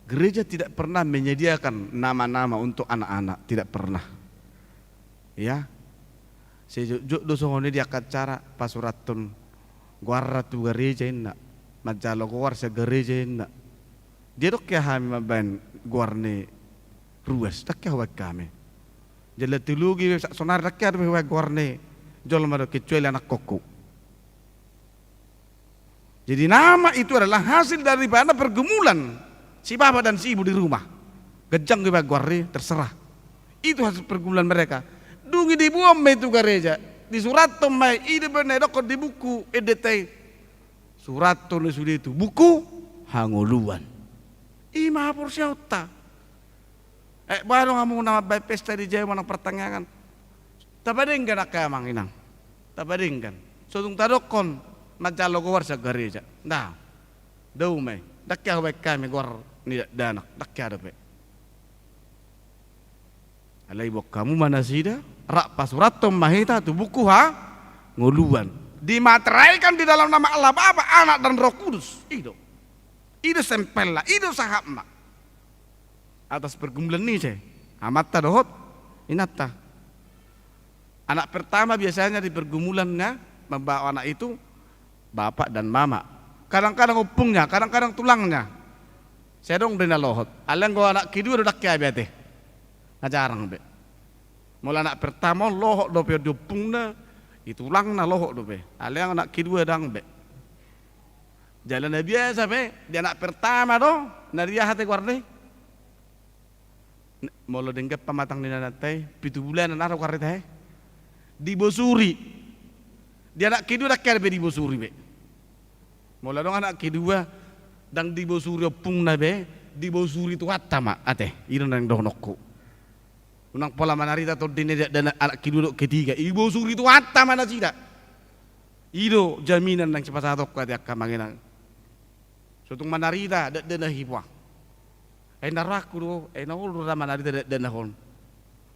gereja tidak pernah menyediakan nama-nama untuk anak-anak, tidak pernah. Ya. Sai jotjot do songon i di angka acara, pasurathon goarna tu gareja inna, manjalo goar sian gareja inna. Dia dok hea hami mambaen goar ni ruas, dok hea hubaen hami. Jala teologi pe saonari, dok hea dope hubaen goar ni jolma do, kecuali anakkonku. Jadi nama itu adalah hasil daripada pergumulan si bapa dan si ibu di rumah. Ganjang iba goar i, terserah. Itu hasil pergumulan mereka. Dung i diboan ma i tu gareja, disurathon ma i, i do umbahen na didokkon di buku endenta i. Surathon do sude tu buku hangoluan. I ma haporseaonta. Eh, boha do hamu na mambaen pesta di jabu manang partangiangan? Tapadenggan angka amang inang. Tapadenggan. So tung tadokkon manjalo goar sian gareja. Nda. Dao ma i. Dok hea hubaen hami goar ni dakdanak. Dok hea dope. Alai boan hamu ma nasida, rap pasurathon ma hita tu buku hangoluan. Dimateraikan di dalam nama Allah Bapa, Anak, dan Roh Kudus. I do. I do stempelna, i do sahapna. Atas pergumulan ni ise? Amanta dohot inanta. Anak pertama biasanya di pergumulannya membawa anak itu bapak dan mama. Kadang-kadang ompungnya, kadang-kadang tulangnya. Sai adong do na lohot. Alai anggo anak kedua do dang hea be ate. Na jarang be. Molo anak pertama on lohot dope di ompungna, di tulangna lohot dope. Alai anak kedua dang be. Jala na biasa pe, di anak pertama do, na di aha ate goarna i? Molo denggan pamatang ni inanta i, pitu bulanan aha do goarna i tahe? Dibosuri. Di anak kedua dang hea dope dibosuri be. Molo adong anak kedua, dang dibosuri ompungna be, dibosuri Tuhanta ma, ate, i do na naeng dohononku. Unang pola manarita tondi ni dakdanak anak kedua dohot ketiga, ibosuri Tuhanta ma nasida. I do jaminan naeng sipasahatonku ate angka amang inang. So tung manarita dakdanak i, boha. Ai na rohangku do, ai na olo do ra manarita dakdanak on.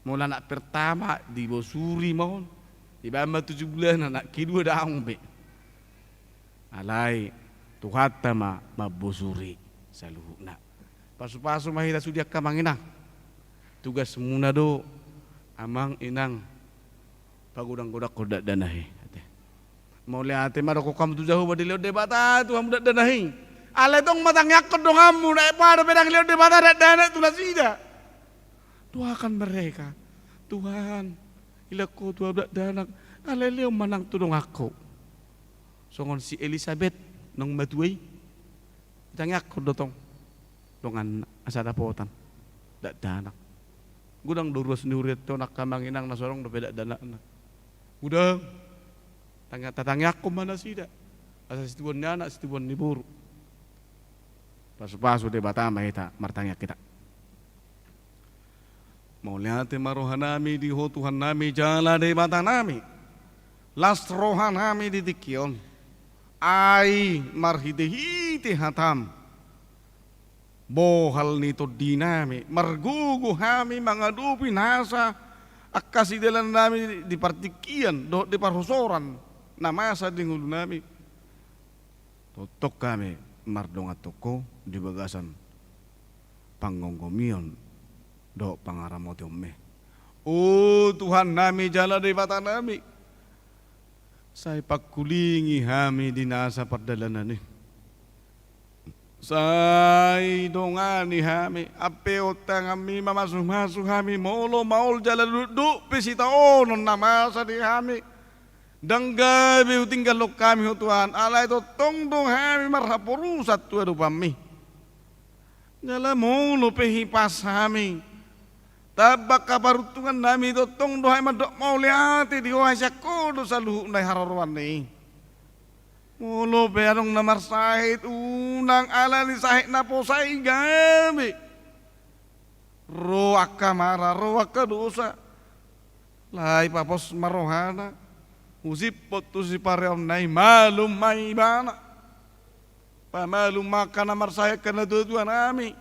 Molo anak pertama dibosuri ma on. Dibaen ma tujuh bulanan, anak kedua dang be. Alai Tuhanta ma mambosuri saluhutna. Pasupasu ma hita sude angka amang inang. Tugasmuna do amang inang pagodanggodangkon dakdanak i. Ate. Mauliate ma dohonon hamu tu Jahowa dilehon Debata tu hamu dakdanak i. Alai tong ma tangiangkon donganmu, na boha dope dang dilehon Debata dakdanak tu nasida. Doakan mereka. Tuhan, dilehon Ho tu ahu dakdanak, alai lehon ma nang tu donganku. Songon si Elisabet naung matua i. Tangiangkon do tong donganna asa dapotan dakdanak. Godang do ruas ni hurianta on angka amang inang na so adong dope dakdanakna. Godang. Tangi-, tatangiangkon ma nasida. Asa situbuan ni anak, situbuan ni boru. Pasupasu Debata ma hita, martangiang hita. Mauliate ma rohanami di Ho Tuhannami jala Debatanami. Las rohanami di tingki on. Ai marhitehite hataM, bohal ni tondinami, margogo hami mangadopi nasa angka sidalanannami di partingkian dohot di parhosoran na masa di ngolunami. Tongtong hami mardongan tu Ho di bagasan panggomgomion dohot pangaramotionMi. O Tuhannami jala Debatanami, sai pangkulingi hami di nasa pardalanan i. Sai dongani hami, ampeon tanganmi mamasu-masu hami, molo maol jala dukduk pe sitaonon na masa di hami. Ndang gabe hutinggalhon hami ho Tuhan, alai tongtong do hami marhaporusan tu adopanmi. Jala molo pe hipas hami, tamba angka paruntungan nami, tongtong do hami mandok mauliate di ho, ai sian ho do saluhutna i haroroan i. Molo pe adong na marsahit, unang ala ni sahit na posa i gabe ro angka mara, ro angka dosa. Alai papos ma rohana, husiphon tu sipareonna i, malum ma ibana. Pamalum ma angka na marsahit, angka natua-tua nami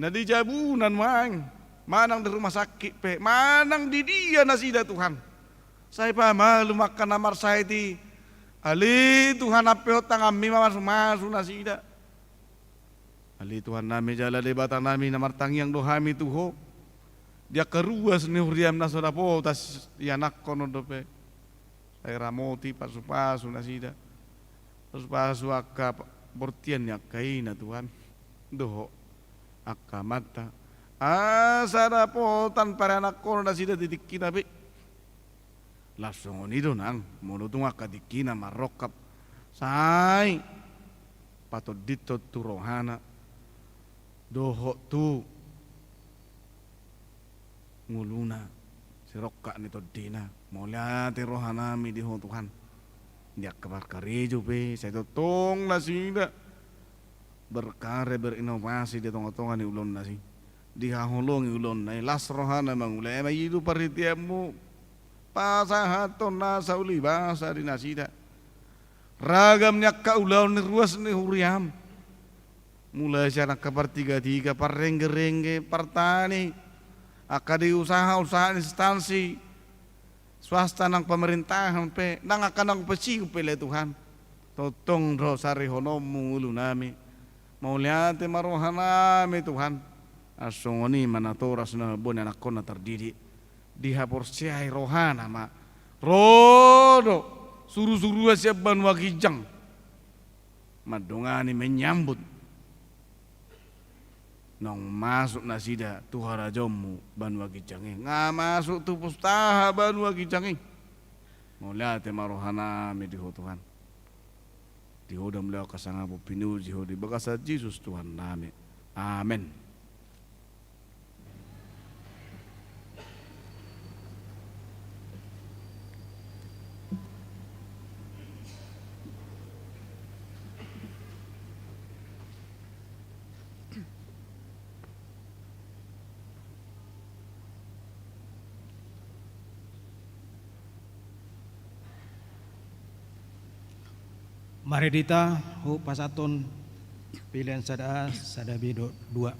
na di jabuna nuaeng, manang di rumah sakit pe, manang di dia nasida Tuhan. Sai pamalum ma angka na marsahit i, ale Tuhan, ampeon tanganmi mamasu-masu nasida. Ale Tuhan nami jala Debata nami, na martangiang do hami tu ho di angka ruas ni huriam na so dapotan ianakhon on dope. Sai ramoti, pasu-pasu nasida. Pasu-pasu angka pa-, bortian ni angka ina Tuhan, dohot angka amanta, asa dapotan parianakhon nasida di tingkina be. Laos songon i do nang molo tung angka tingkina marrongkap, sai patondithon tu rohana dohot tu ngoluna sirongkap ni tondina. Mauliate rohanami di ho Tuhan. Di angka parkarejo pe, sai tongtong nasida berkarya, berinovasi di tonga-tonga ni ulaonna i, dihaholongi ulaonna i, las rohana mangula. Ima i do parhiteanmu pasahathon nasa uli basa di nasida. Ragam ni angka ulaon ni ruas ni huriam, mulai sian angka partiga-tiga, parrengge-rengge, partani, angka di usaha-usaha, instansi swasta nang pemerintahan pe, nang angka naung pensiun pe, ale Tuhan, tongtong do sarihononmu ngolunami. Mauliate ma rohanami Tuhan. Asa songon i ma natoras na mamboan anakhonna tardidik, dihaporseai rohana ma ro do suru-suruan sian banua ginjang mandongani, menyambut naung masuk nasida tu harajaonmu banua ginjang i. Nga masuk tu pustaha banua ginjang i. Mauliate ma rohanami di ho Tuhan. Di ho do mauliate, hasangapon, pinuji ho di bagasan Jesus Tuhannami. Amen. Mari hita hupasahat pelean sada A, sada B dohot dua.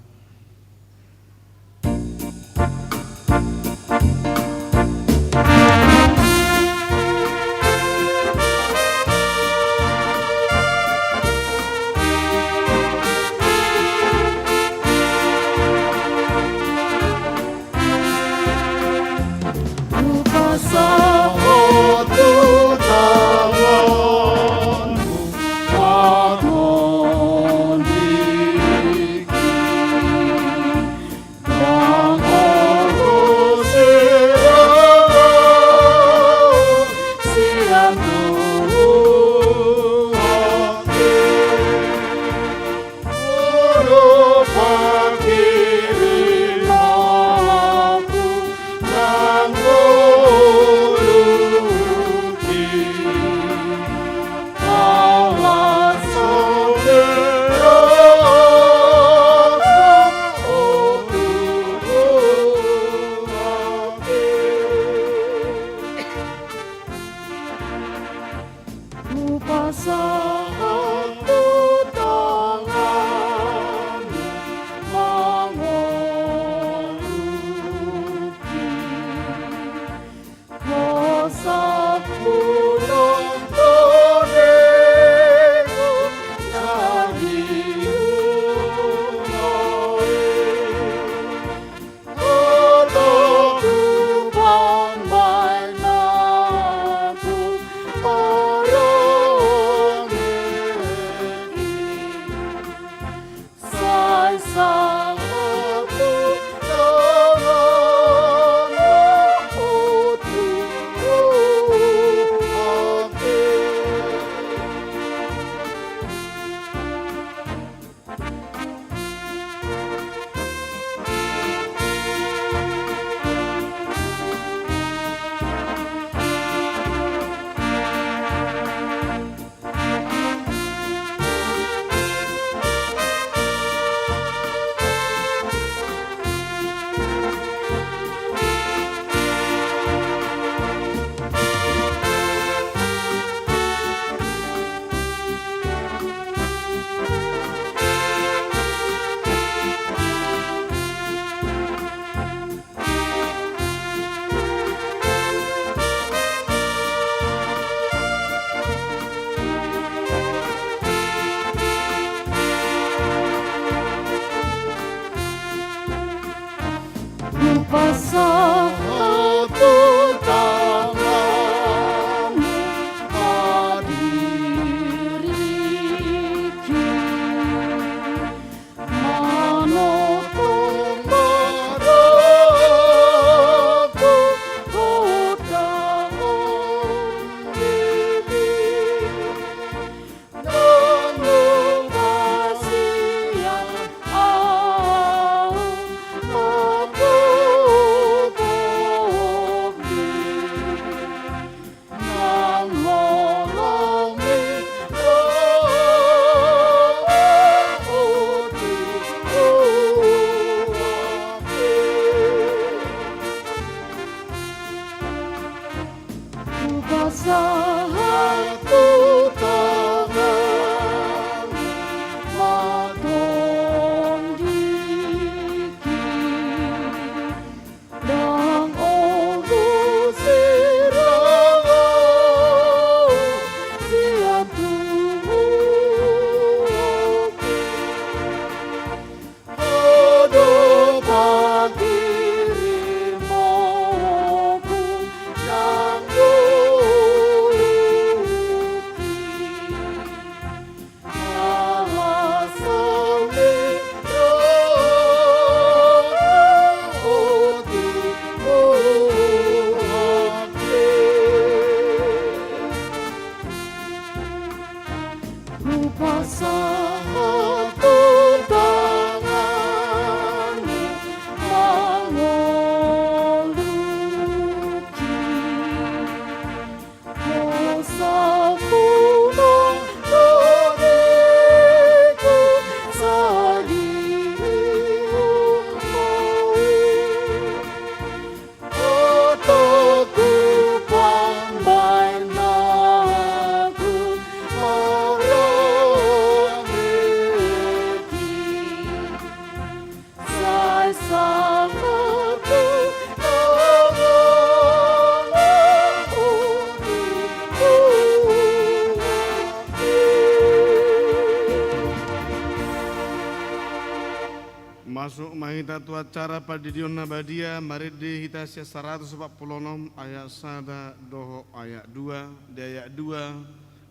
Masuk ma hita tu acara pandidion na badia, marende hita sian saratus opat pulu onom ayat sada dohot ayat dua, di ayat dua,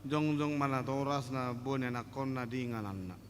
jongjong ma natoras na mamboan ni anakkonna di ingananna.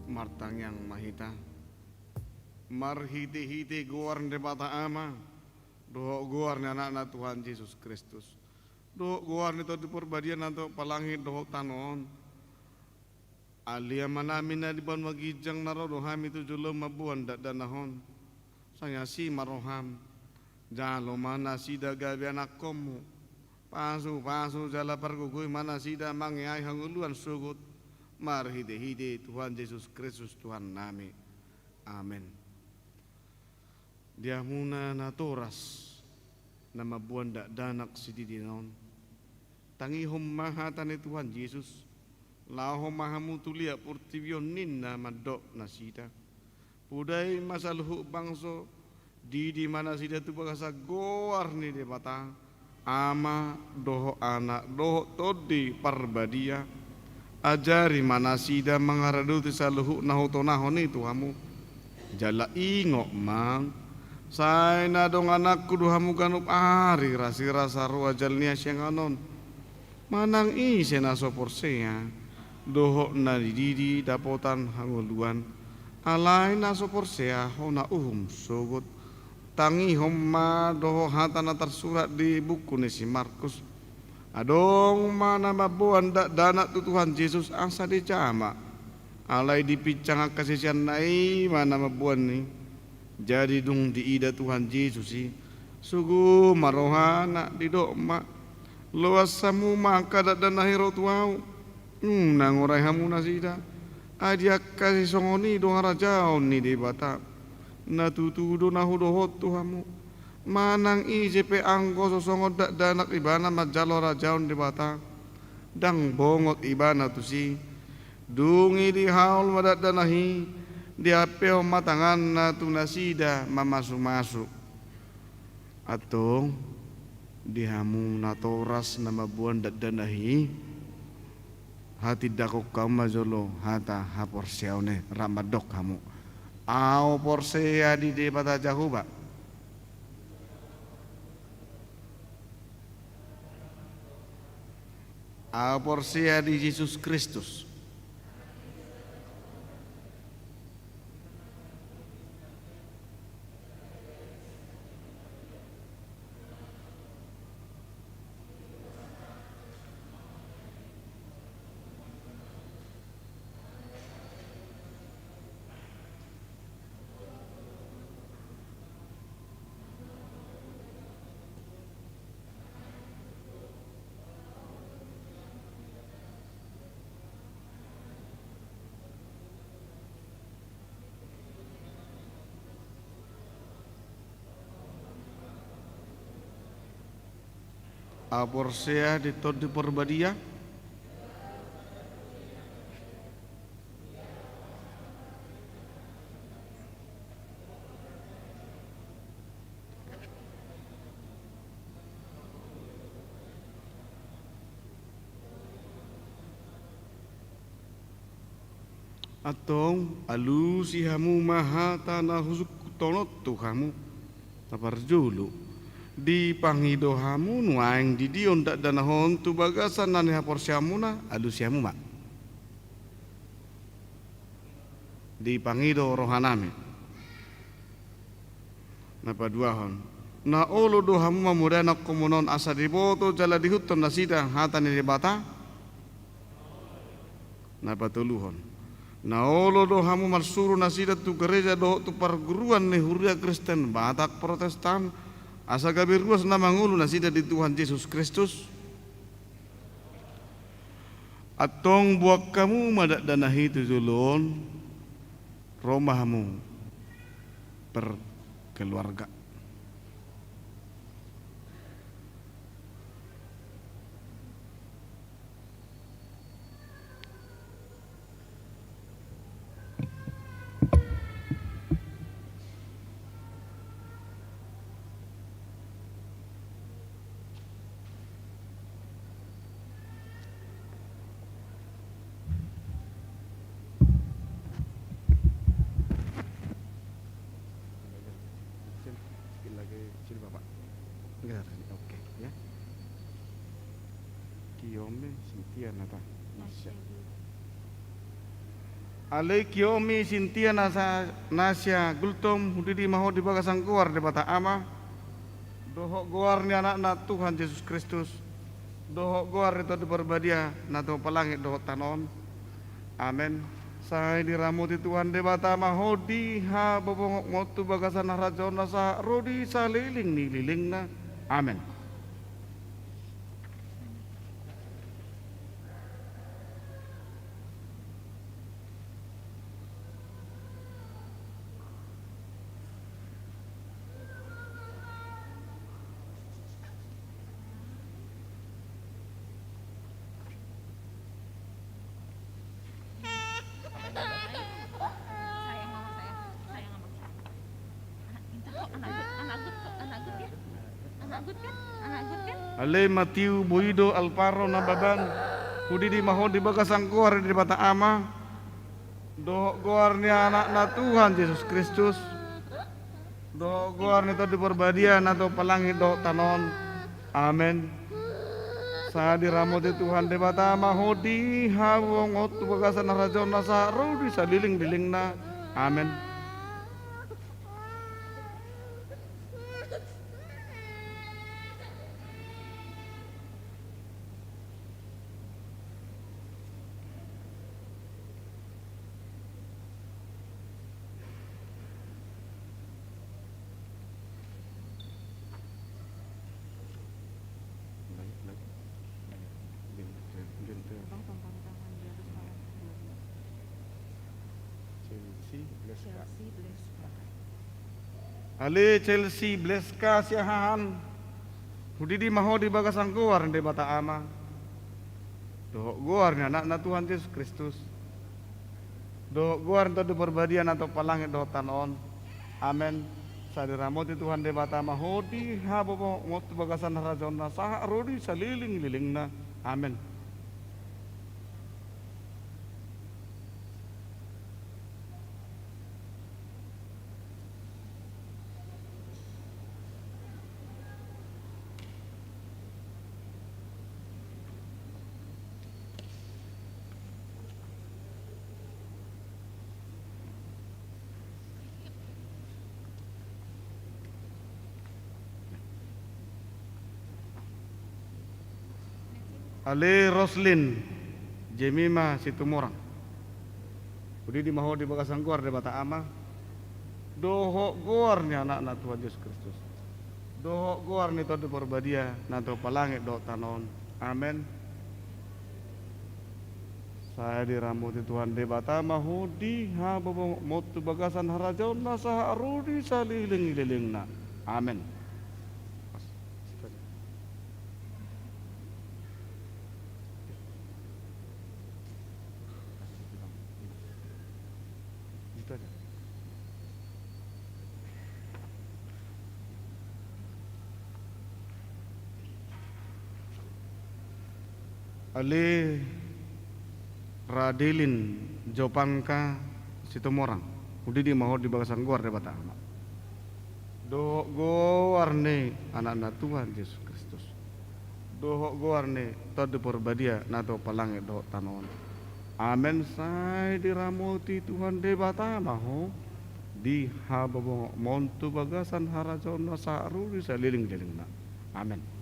Martangiang ma hita. Marhitehite goar ni Debata Ama dohot goar ni Anakna Tuhan Jesus Kristus dohot goar ni Tondi Parbadia na mandok langit dohot tano on, ale Amanami na di banua ginjang, na ro do hami tu joloM mamboan dakdanak on. Sai asi ma rohaM. Jalo ma nasida gabe anakkonMu. Pasupasu jala pargogoi ma nasida mangeahi hangoluan sogot, marhitehite Tuhan Jesus Kristus Tuhannami. Amen. Di hamuna natoras na mamboan dakdanak sididi on, tangihon ma hata ni Tuhan Jesus. Laho ma hamu tu liat portibi on, ninna mandok nasida. Podai ma saluhut bangso, didi ma nasida tu bagasan goar ni Debata, Ama dohot Anak dohot Tondi Parbadia. Ajari ma nasida mangaradoti saluhut na hutonahon i tu hamu. Jala ingot ma, sai na dongananku do hamu ganup ari rasirasa ro ajal ni hasiangan on. Manang ise na so porsea dohot na dididi dapotan hangoluan, alai na so porsea hona uhum sogot. Tangihon ma dohot hata na tarsurat di buku ni si Markus. Adong ma na mamboan dakdanak tu Tuhan Jesus asa dijama. Alai dipinsang angka siseanna i ma na mamboan i. Jadi dung diida Tuhan Jesus i, sogo ma rohana, didok ma: Loas hamu ma angka dakdanak i ro tu ahu. Unang urai hamu nasida. Ai di angka sisongon i do harajaon ni Debata. Na tutu do na hudokhon tu hamu, manang ise pe anggo so songon dakdanak ibana manjalo harajaon ni Debata, ndang bongot ibana tusi. Dung i dihaol ma dakdanak i, diampehon ma tanganna tu nasida mamasumasu. Antong, di hamu natoras na mamboan dakdanak i, hatindangkon hamu ma jolo hata haporseaon i, rap mandok hamu: Ahu porsea di Debata Jahowa. Ahu porsea di Jesus Kristus. Ahu porsea di Tondi Porbadia. Antong, alusi hamu ma hata na husungkunhon tu hamu. Na parjolo, dipangido hamu nuaeng di dia on dakdanak on tu bagasan na nihaporseaonmuna, alusi hamu ma. Dipangido rohanami. Na paduahon, na olo do hamu mamodai angka komunon asa diboto jala diihuthon nasida hata ni Debata? Na patoluhon, na olo do hamu marsuru nasida tu gareja dohot tu parguruan ni huria Kristen Batak Protestan, asa gabe ruas na mangolu nasida di Tuhan Jesus Kristus? Antong boan hamu ma dakdanak i tu jolo on, ro ma hamu per keluarga. Oke, ya. Kiomi Sintia nasa, nasa. Ale Kiomi Sintia nasa, nasa Gultom, hudidi ma ho di bagasan goar Debata Ama, dohot goar ni Anakna Tuhan Jesus Kristus, dohot goar ni Tondi Parbadia na tapa langit dohot tano on. Amen. Sai diramoti Tuhan Debata ma ho di habobongon tu bagasan harajaonna sahat ro di saleleng ni lelengna. Amen. Ale Matiu Boido Alvaro Nababan, hudidi ma ho di bagasan goar ni Debata Ama, dohot goar ni Anakna Tuhan Jesus Kristus, dohot goar ni Tondi Parbadia na tapa langit dohot tano on. Amen. Sai diramoti Tuhan Debata ma ho di habobongon tu bagasan harajaonna sahat ro di saleleng lelengna. Amen. Ale Chelsea Bleska Siahaan, hudidi ma ho di bagasan goar ni Debata Ama, dohot goar ni Anakna Tuhan Jesus Kristus, dohot goar ni Tondi Parbadia na tapa langit dohot tano on. Amen. Sai diramoti Tuhan Debata ma ho di habobongon tu bagasan harajaonna sahat ro di saleleng lelengna. Amen. Ale Roslin Jemima Situmorang, hudidi ma ho di bagasan goar Debata Ama, dohot goar ni Anakna Tuhan Jesus Kristus, dohot goar ni Tondi Parbadia na tapa langit dohot tano on. Amen. Sai diramoti Tuhan Debata ma ho di habobongon tu bagasan harajaonna sahat ro di saleleng lelengna. Amen. Ale Radelin Jopanka Situmorang, undidi ma ho di bagasan goar Debata Ama dohot goar ni Anakna Tuhan Jesus Kristus, dohot goar ni Tondi Porbadia na tumompa langit dohot tano on. Amen. Sai diramoti Tuhan Debata ma ho di habobongonmon tu bagasan harajaonna sahat ro di saleleng-lelengna. Amen.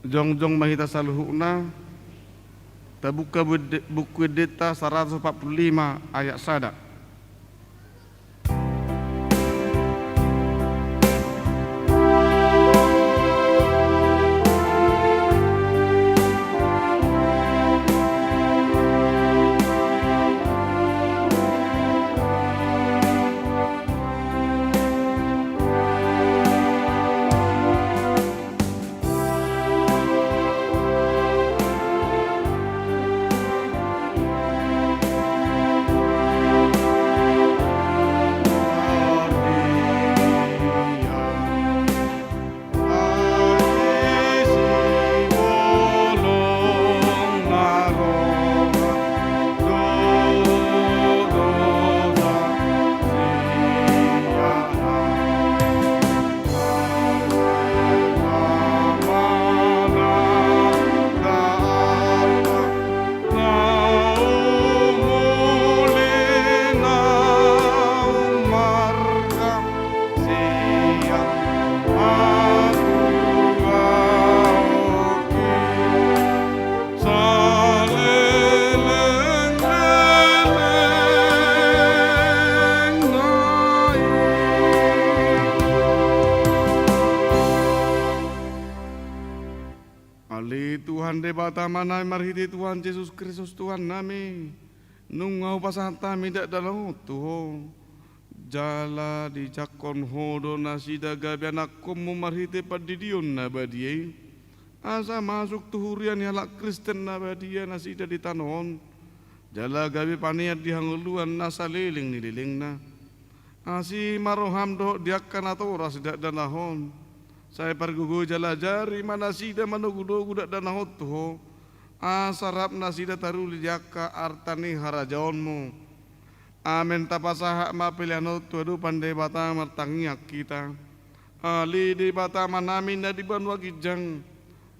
Jongjong ma hita saluhutna, tabuka buku ende-, buku endenta saratus opat pulu lima ayat sada. Ale Tuhan Debata Amanami, marhite Tuhan Jesus Kristus Tuhannami, nunga hupasahat hami dakdanak on tu Ho. Jala dijangkon Ho do nasida gabe anakkonmu marhite pandidion na badia i, asa masuk tu huria ni halak Kristen na badia nasida di tano on, jala gabe panean di hangoluan na saleleng ni lelengna. Asi ma roham dohot di angka natoras di dakdanak on. Sai pargogoi jala ajari ma nasida manogunogu dakdanak on tu Ho, asa rap nasida taruli di angka arta ni harajaonmu. Amen. Tapasahat ma pelean on tu adopan Debata, martangiang hita. Ale Debata Amanami na di banua ginjang,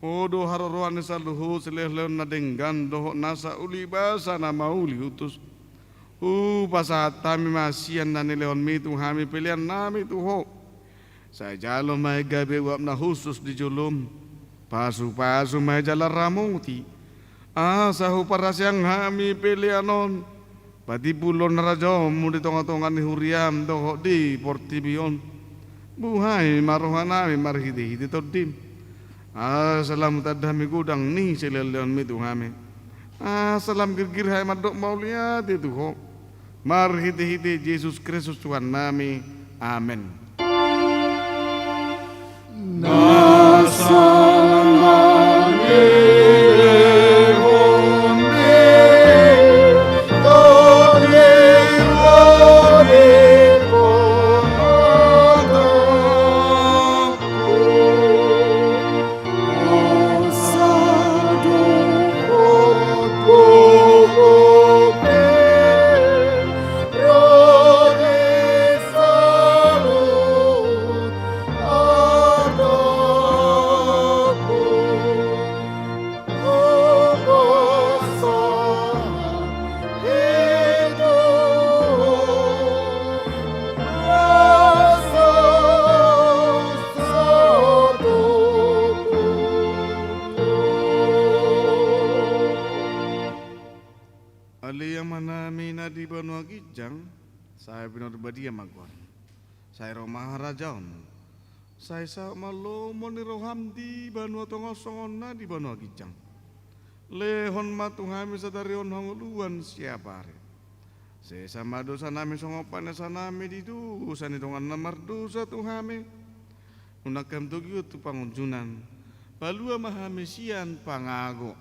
Ho do haroroan ni saluhut silehonlehon na denggan dohot nasa ulibasa na mauliutus. Hupasahat hami ma sian na nilehonmi tu hami peleannami tu Ho. Sai jalo ma i gabe uap na hushus di jolom. Pasupasu ma i jala ramoti, asa huparhaseang hami pelean on patimbulhon harajaonmu di tongatonga ni huriam dohot di portibi on. Buhai ma rohanami marhitehite Tondim, asa lam tanda hami godang ni silehonlehonmi tu hami, asa lam girgir hami mandok mauliate tu Ho. Marhitehite Jesus Kristus Tuhannami. Amen. Ale Amanami na di banua ginjang, sai pinarbadia ma goarmu. Sai ro ma harajaonmu. Sai saut ma lomo ni roham di banua tonga on songon na di banua ginjang. Lehon ma tu hami sadari on hangoluan siapari. Sesa ma dosanami songon panesanami di dosa ni dongan na mardosa tu hami. Unang hami togihon tu pangunjunan. Palua ma hami sian pangago.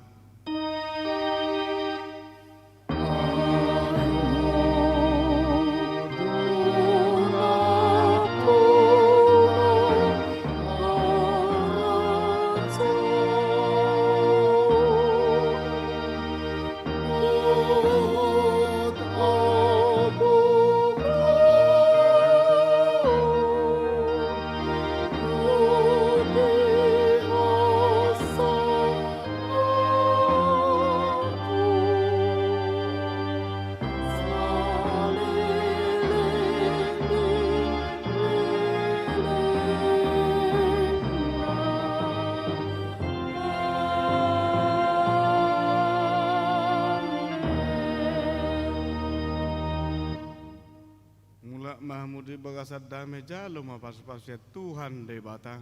Mulak ma hamu di bagasan dame, jalo ma pasupasu sian Tuhan Debata.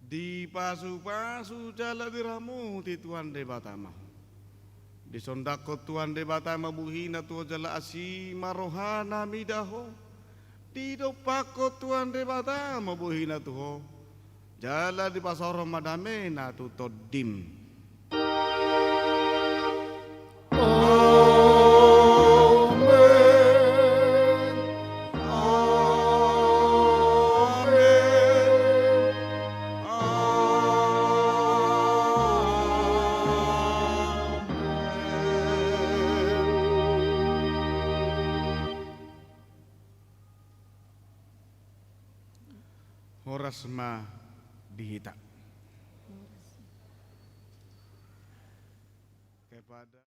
Dipasupasu jala diramoti Tuhan Debata ma ho. Disondangkon Tuhan Debata ma bohina tu ho jala asi ma rohana mida ho. Didompakkon Tuhan Debata ma bohina tu ho. Jala dipasaorhon ma damena tu tondim. Amen. Amen. Amen. Horas ma di hita. Kepada